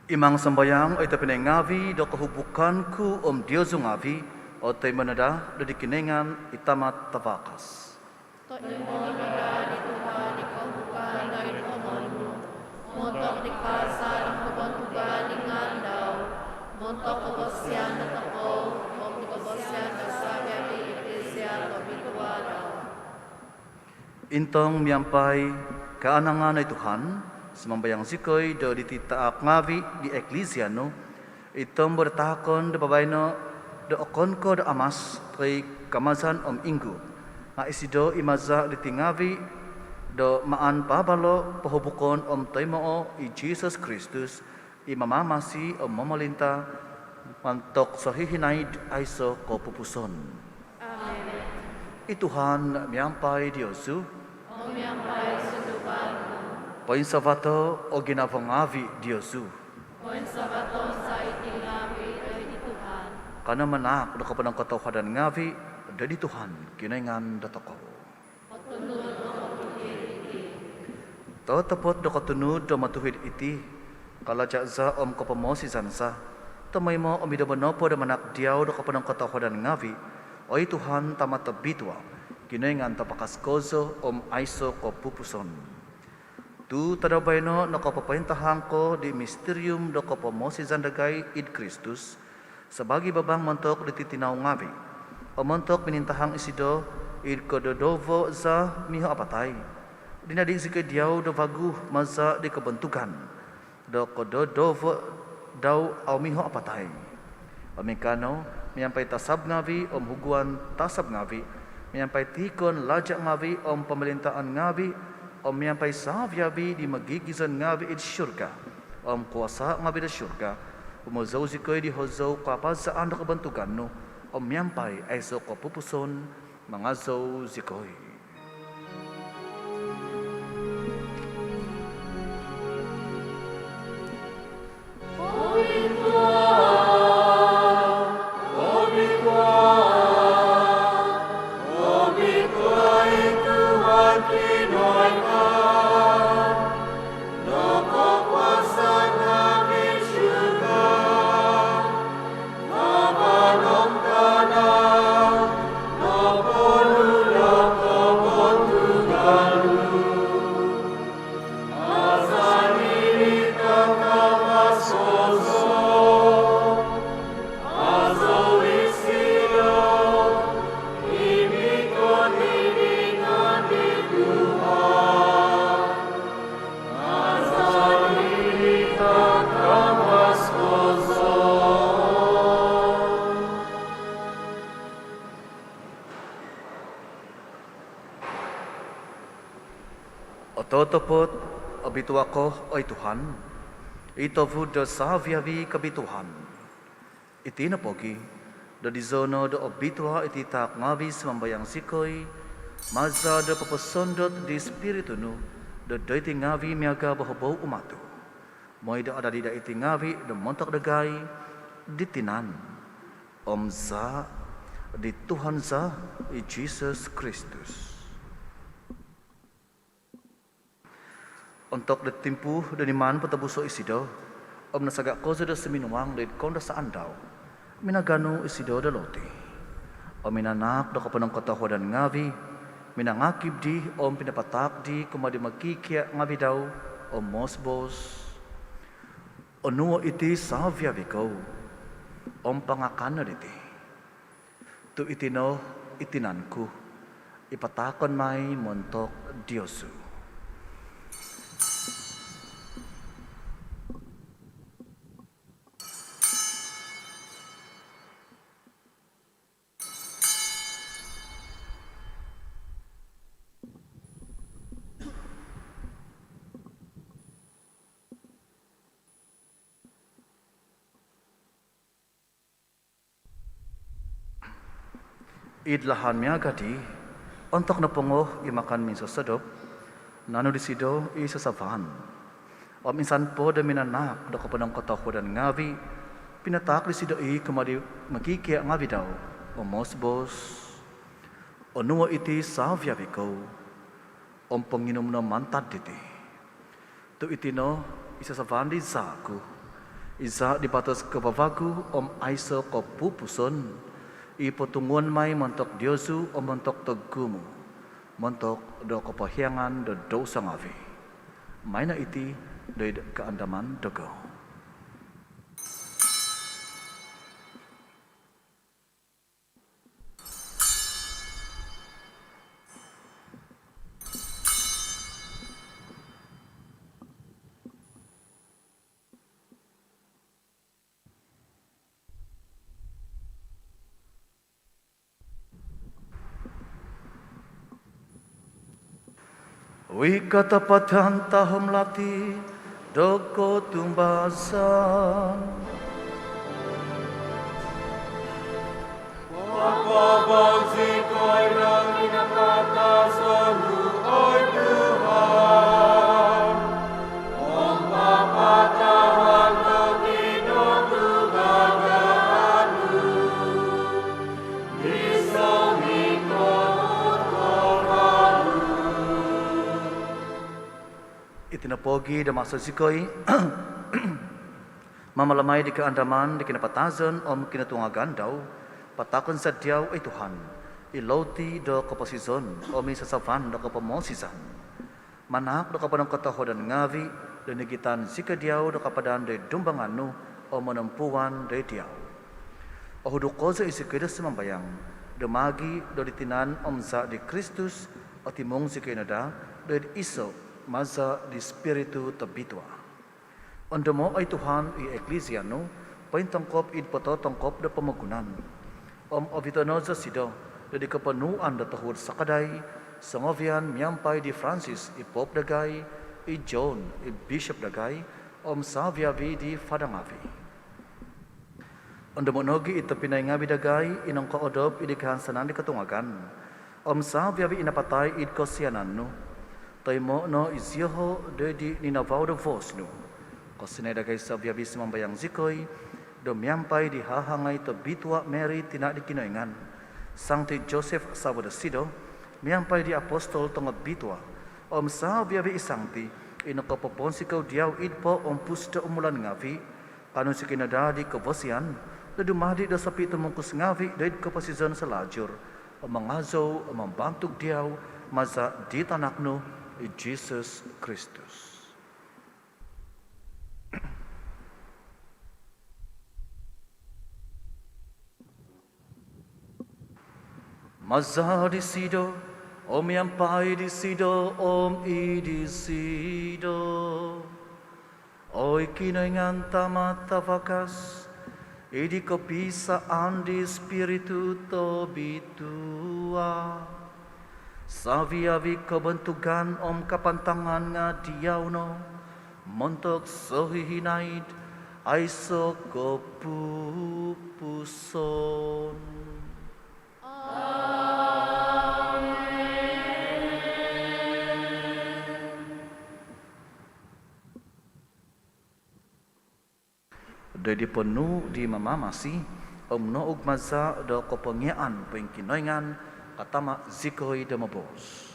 Imang sambayang oi tobpinai ngaavi' do kohubukan ku om diozu ngaavi' otoimo no daa do di Kinoingan i Tama' tavakas. Toimo no daa di Tuhan i kohubukan doid hongon nu, montok di kaazaan om kobontugan di ngaan dau, montok kavasian dotokou om di kavasian do savi-avi' iklisia tobitua dau. Intong miampai kaanangan oi Tuhan, sumambayang zikoi do diti taak ngaavi' di iklisia nu, i tombo do taakon do babaino' do okon ko' do amas toi kamazan om inggu, nga' isido i maza' diti ngaavi' do maan paabalo', pohubukon om toimoo' i Jisus Kristus, i mamamasi om momolinta' montok sohihinaid aiso' kopupuson. Amen. I Tuhan miampai diozu. Om miampai sunduvan nu. Poinsavato' o ginavo ngaavi' diozu. Poinsavaton za iti ngaavi' doid Tuhan. Kanou manaak do koponongkotohuadan ngaavi' doid Tuhan Kinoingan dotokou. Kotunud om otuhid iti. Totopot do kotunud om otuhid iti, kalaja' za om kopomosizan za, tomoimo om id nombo nopo do manaak diau do koponongkotohuadan ngaavi', oi Tuhan, Tama' tobitua', Kinoingan tavakas kozo om aiso' kopupuson. Tu' tadau baino' nokopopointahang ko di mistirium do kopomosizan dagai id Kristus, sabaagi babang montok diti tinau ngaavi', om montok minintahang isido id kododovo' za miho apatai, dinadi zikoi diau do vagu maza' di kobontugan do kododovo' dau au miho apatai. Om ingkaa no, miampai tasab ngaavi' om huguan tasab ngaavi', miampai tiikon laja' ngaavi' om pomolintaan ngaavi', om miampai savi-avi' di mogigizon ngaavi' id surga om kuasa' ngaavi' do surga, humozou zikoi di hozou kapazaan do kobontugan nu, om miampai aiso' kopupuson mangazou zikoi. Ototopot obitua' ko, oi Tuhan, i tovud do savi-avi' kobituaan. Iti nopogi', do dizo no do obitua' iti taak ngaavi', sumambayang zikoi, maza' do poposondot di Ispiritu nu do doiti ngaavi' miaga' bohobou umatu', moi do adadi daa iti ngaavi' do montok dagai di tinan om zaa' di Tuhan za, i Jisus Kristus. Ontok do timpu do niman potobuso' isido om nasaga' kozo do suminuang do id koundasaan dau, minaganu isido do loti om minanaak do koponongkotohuadan ngaavi', minangakib dii om pinapataak dii kumaa di mokikia' ngaavi' dau om moos-boos: Onuo' iti savi-avi' kou om pangakan no diti, tu' iti no i tinan ku i pataakon mai montok diozu. Id lahan miaga' dii, ontok nopongo i makan minsosodop, nanu disido i sasavan om insan po do minanaak do koponongkotohuadan ngaavi', pinataak disido i kumaa di mokikia' ngaavi' dau om moos-boos: Onuo' iti savi-avi' kou om ponginum no mantad diti, tu' iti no i sasavan di zaa' ku, Iza' di batos kavavagu om aiso' kopupuson, i potunguon mai montok diozu om montok togumu', montok do kopohiangan do douso ngavi'. Maino iti do id kaandaman dogo. Wi katapatan tahom lati do kotumbazan. Papabangsi koi do kinapatazon nu, oi Tuhan. Om papatahan do kinapatazon nu. Iti nopogi' do maso zikoi mamalamai di kaandaman di kinapatazon om kinotungagan dau, pataakon za diau, oi Tuhan, i louti do koposizon om i sasavan do kopomosizan. Manaak do kapanangkotohuadan ngavi' do nigitan zikoi diau do kapadan do id dumbangan nu om monompuan do id diau. Ohuduk kozo i zikoi do sumambayang do maagi' do di tinan om zaa' di Kristus, otimung zikoi no daa do id iso' maza' di Spiritu Tobitua. Ondomo', oi Tuhan, i Eklisia nu pointongkop id pototongkop do pomogunan om ovito' no zosido do di koponuan do tohuod sakadai songovian miampai di Francis i Pop dagai, i John i Bishop dagai, om savi-avi di fada ngavi'. Ondomo' nogi' i tobpinai ngavi' dagai i nongkoodop id di kahansanan di kotungagan om savi-avi i napatai id kosianan nu. Toimo' no i zioho' do id di ninavau do vos nu. Kosianai dagai savi-avi, sumambayang zikoi do miampai di hahangai tobitua' Mary, tina' di Kinoingan, Sangti Joseph savo dosido, miampai di apostol tongobitua' om savi-avi i sangti i nokopoponsikou diau id poompus do umulan ngavi', kaanu zikoi no daa di kobosian do dumadi' do sopitumungkus ngavi' do id koposizon salajur om mangazou om mambantug diau maza' di tanak nu i Jisus Kristus. Maza' disido, om miampai disido, om id disido, oi Kinoingan Tama' Tavakas, id di kopisaan di Spiritu Tobitua, savi-avi kobontugan om kapantangan nga' diau no, montok sohihinaid aiso' kopupuson. Amen. Do di ponuu' di Mamamasi om nougmaza' do kopongiaan poingkinoingan, katama' zikoi do moboos.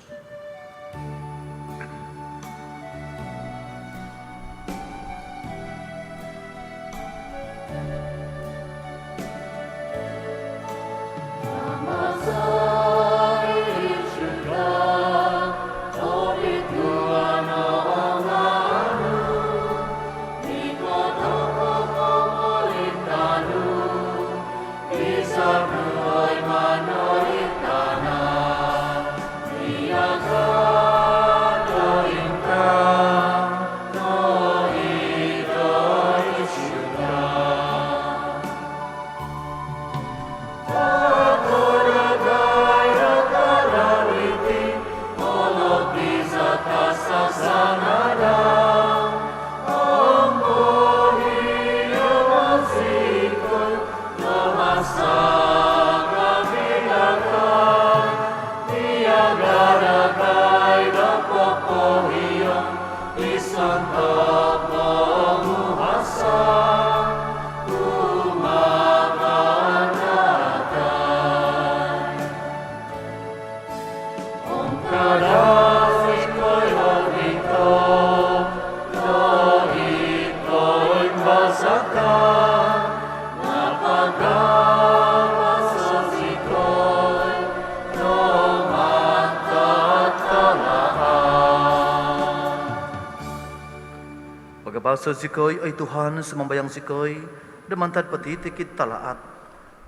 Paso zikoi, oi Tuhan, sumambayang zikoi, do mantad potitikid talaat.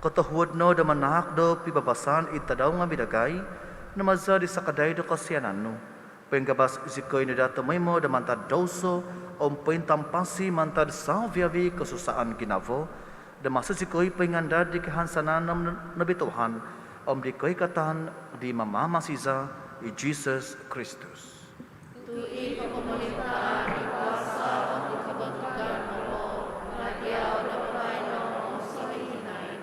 Kotohuod no do manaak do pibabasan id tadau ngaavi' dagai, do maza' di sakadai do kosianan nu, poingabas zikoi no daa tomoimo do mantad douso om pointampasi mantad savi-avi' kosusaan ginavo, do maso zikoi poingandad di kahansanan om nobituahan om di koikatan di Mamamasi za, i Jisus Kristus. Tu i kopomolintaan, i kuasa om i kobontugan nopo nga' diau do baino om sohihinaid.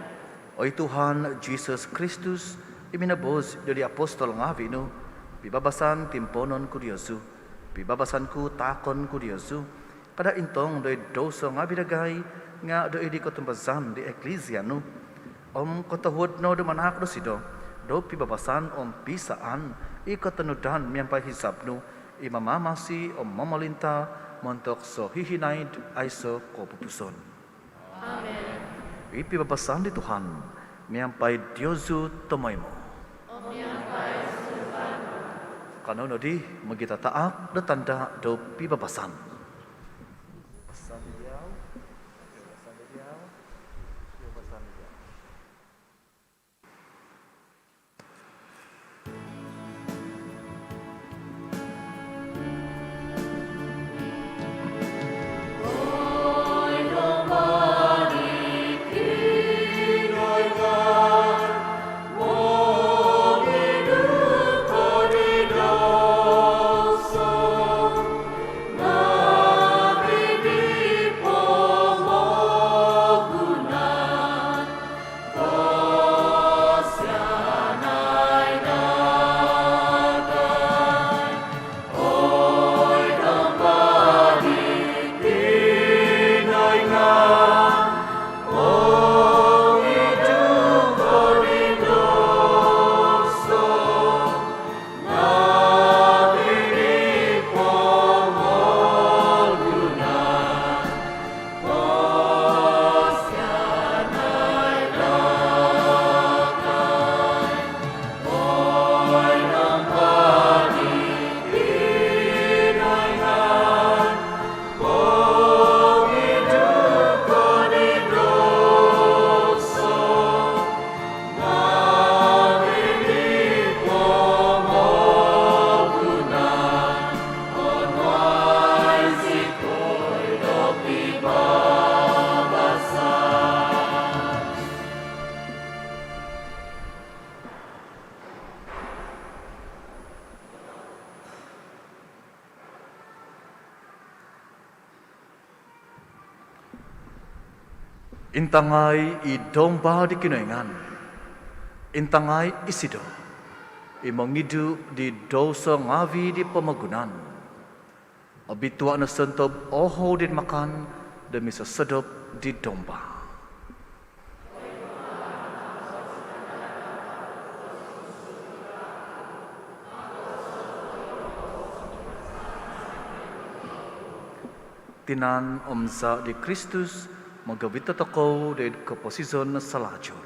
Oi Tuhan Jisus Kristus, i minoboos do di apostol ngaavi' nu, pibabasan timpoonon ku diozu, pibabasan ku taakon ku diozu, kada' intong do id douso ngaavi' dagai, nga' do id di kotumbazaan di Eklisia nu. Om kotohuod no do manaak dosido do pibabasan om piisaan i kotonudan miampai hizab nu, i mamamasi om momolinta' montok sohihinaid aiso' kopupuson. Amen. I pibabasan di Tuhan miampai diozu tomoimo. Om miampai sunduan nu. Kanou nodi mogitataak do tanda' do pibabasan. Intangai i Domba di Kinoingan. Intangai isido i mongidu di douso ngaavi' di pomogunan. Obitua' no sontob ohou di makan do misosodop di Domba. Tinan om zaa' di Kristus mogovit tokou do id koposizon salajur.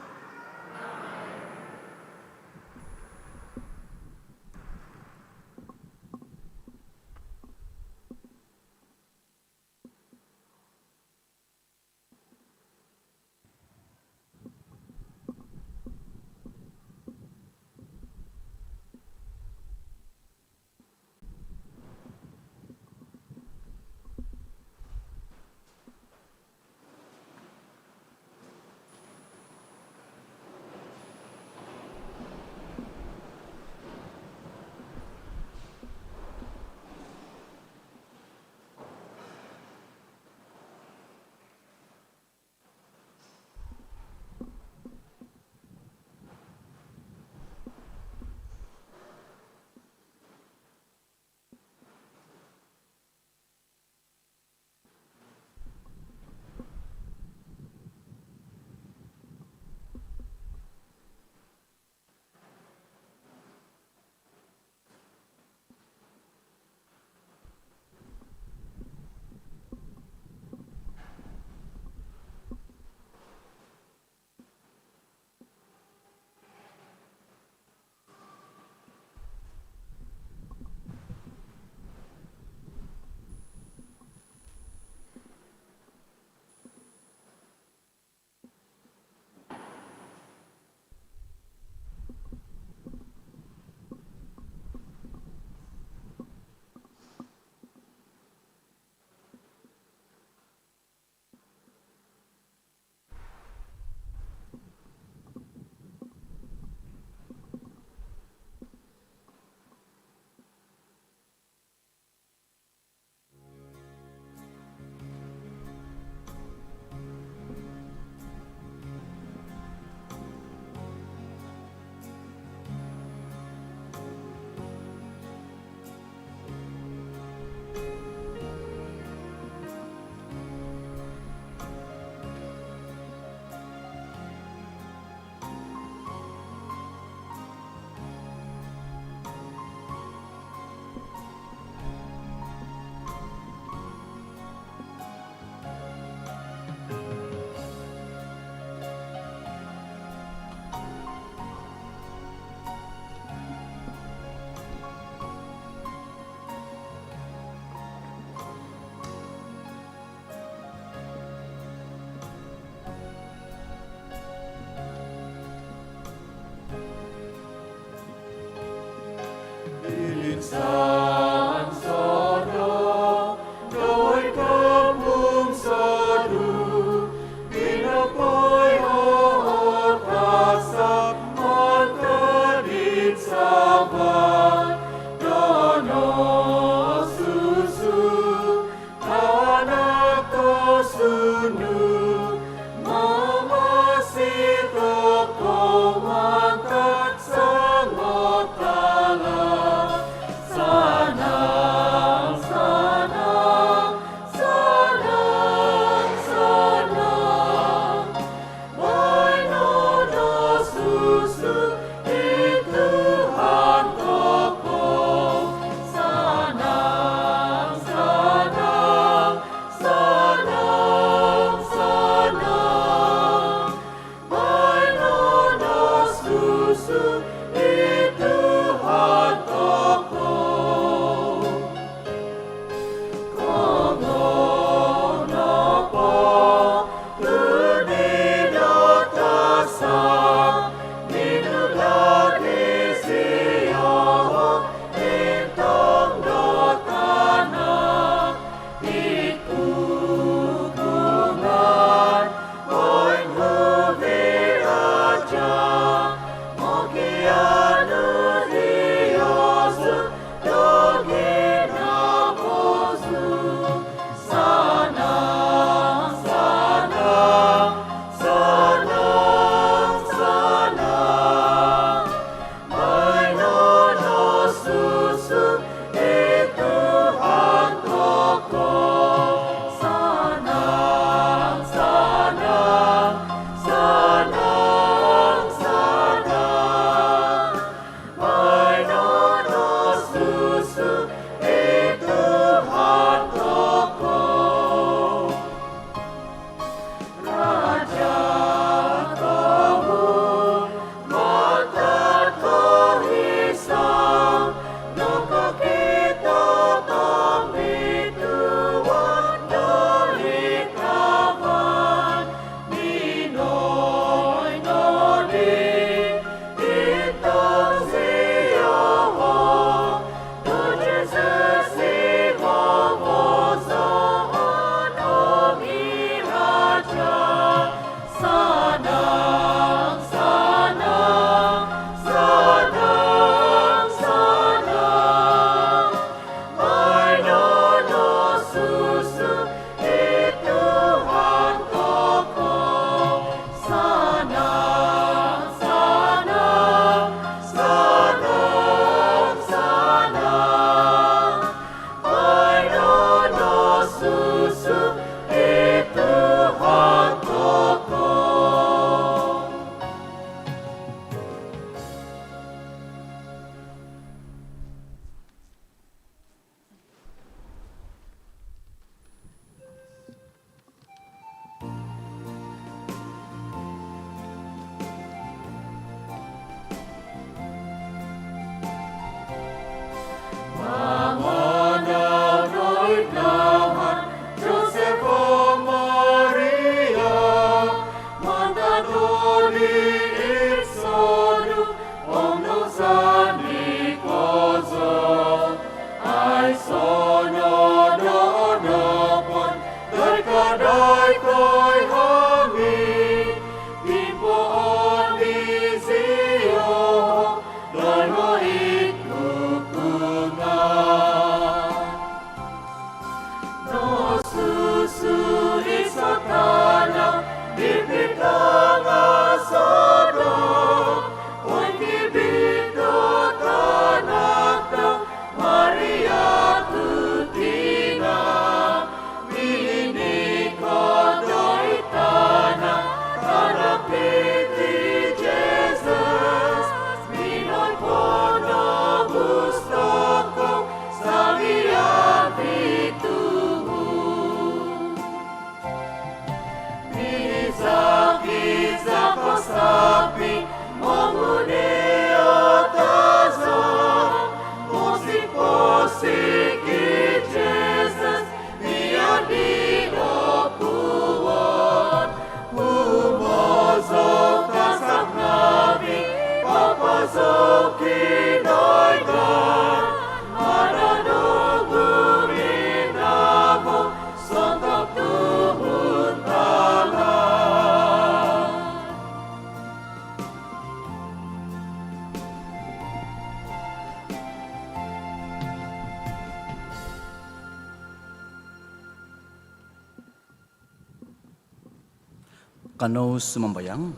Kanou sumambayang.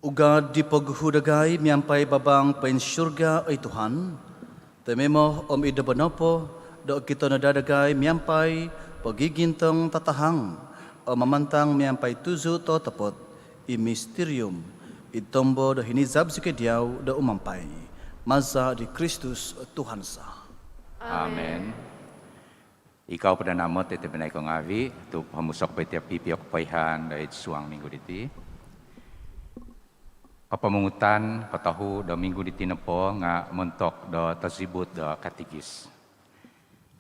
Ugad di poguhu dagai miampai babang poinsurga, oi Tuhan, tumimo om id nombo nopo do okito no daa dagai miampai pogigintong tatahang om mamantang miampai tuzu totopot i misterium id nombo do hinizab zikoi diau do umampai. Maza di Kristus Tuhan za. Amen. Ikau po daa namot iti binai ko ngavi tu pomusok po iti pipio kopoihaan do id suang minggu diti. Kopomungutan kotohu do minggu diti nopo nga montok do tozibut do katikis.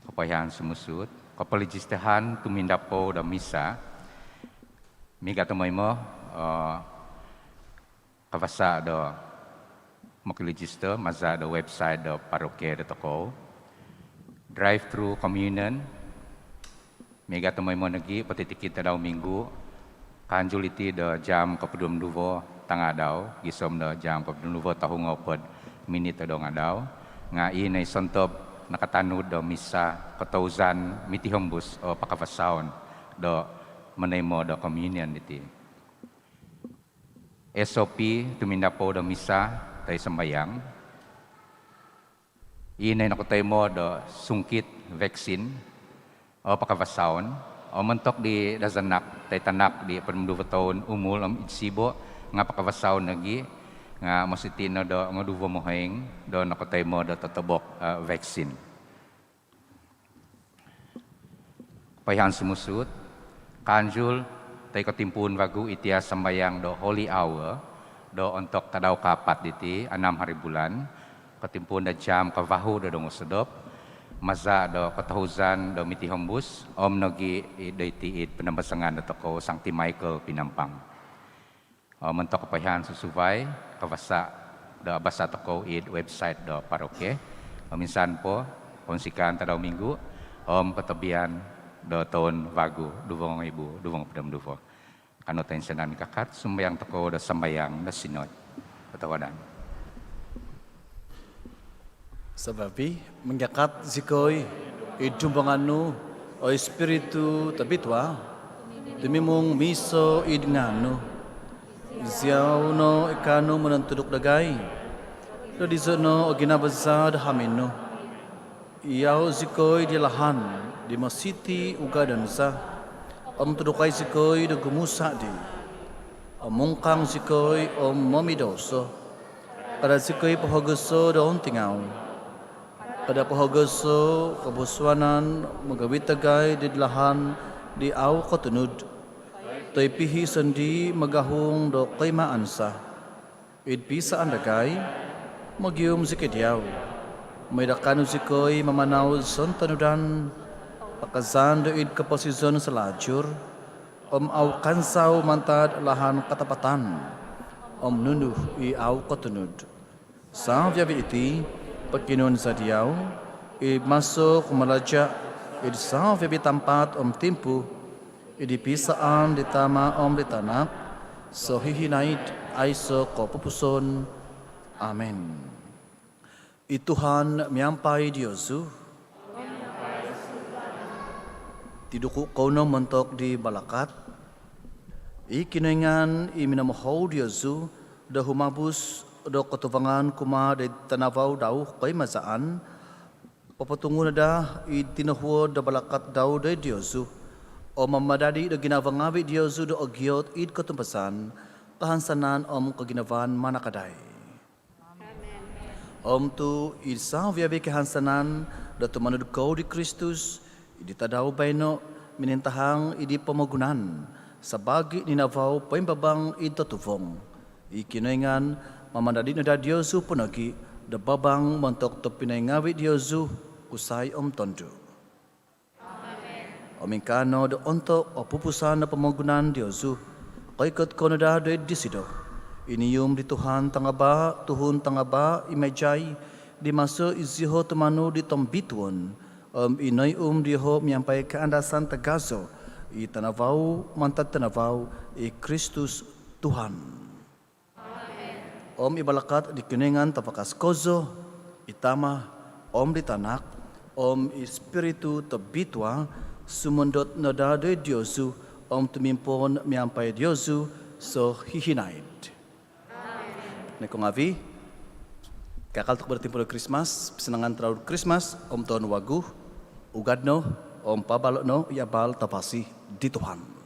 Kopoihaan sumusuhut, kopolijistahan tumindapou do misa. Miaga tomoimo, eh, kavasa do mokilijista maza do website do paroki do tokou. Drive-through communion, miaga tomoimo nogi potitikid tadau minggu, kaanjul iti do jam kopod om duvo tangaadau gisom do jam kopod om duvo tohu ngoopod minit do tangaadau. Nga i no i sontob nakatanud do misa kotouzan mitihombus o pakavasaon do monoimo do communion diti. S O P tumindapou do misa toi sambayang. I no i nokotoimo do sungkit vaksin o pakavasaon. Om montok di dazanak toi tanak di opod om duvo toun umul om id sibo nga pakavasaon nogi, nga mositi no do ngoduvo mohoing do nokotoimo do totobok, eh, vaksin. Kopoihaan sumusuhut, kaanjul toi kotimpuun vagu iti sambayang do Holy Hour do ontok tadau kaapat diti, anam hari bulan, kotimpuun do jam kavahu do dongosodop maza do kotohuzan do mitihombus om nogi i doiti id panambasangan do tokou Sangti Michael Pinampang. Om montok kopoihaan susuvai, kavasa do abasa tokou id website do paroki. Om insan po, kounsikaan tadau minggu om kotobian do toun vagu duvo ngoibu duvo ngoopod om duvo. Kanou toinsanan mingkakat, sumambayang tokou do sambayang do sinod. Kotohuadan. Sabaabi, mingkakat zikoi id dumbangan nu, oi Spiritu Tobitua, tumimung miiso id ngaan nu. Iziau no i kaanu monontuduk dagai, do dizo no o ginabaza do hamin nu. Iau zikoi di lahan di mositi ugadon za, om tudukai zikoi do gumusa dii. Om mungkang zikoi om momidouso. Kada zikoi pohogoso do ontingau. Kada pohogoso kobusuanan magavit dagai di lahan di au kotunud, toi pihi sondii magahung do koimaan za. Id pisaan dagai, mogium zikoi diau. Moi do kaanu zikoi mamanau sontonudan, pakazan do id koposizon salajur, om au kansau mantad lahan katapatan om nunu i au kotunud. Saviavi iti pokionuon za diau, id maso kumalaja, id saviavi tampat om timpu, id pisaan di Tama om di Tanak, sohihinaid aiso kopupuson. Amen. I Tuhan miampai diozu. Tiduku kou no montok di balakat. I Kinoingan i minamohou diozu do humabus do kotuvangan kumaa di tanavau dau koimazaan, popotungu no daa i tinohuod do balakat dau do diozu, om mamadadi do ginavo ngavi diozu do ogiot id kotumbazaan, kahansanan om koginavaan manakadai. Om tu id saviavi kahansanan do tumanud kou di Kristus, id tadau baino minintahang id pomogunan sabaagi ninavau poimbabang id totuvong. I Kinoingan mamadadi no daa diozu po nogi do babang montok tobpinai ngavi diozu kusai om tondu. Om ingkaa no do ontok opupusan do pomogunan diozu, koikot kou no daa do id disido. Inium di Tuhan tangabaa, tuhun tangabaa i maijai, di maso iziho tumanud di tombituon, om inoium dioho miampai kaandasan tagazo i tanavau mantad tanavau, i Kristus Tuhan. Om i balakat di Kinoingan tavakas kozo, i Tama, om di Tanak, om i Spiritu Tobitua, sumondot no daa doid diozu om tumimpoon miampai diozu so hihinaid. Noiko ngaavi', kakal tokou do timpu do Krismas, pisanangan tadau Krismas om toun wagu. Ugad no om paabalo' no i abal tavasi di Tuhan.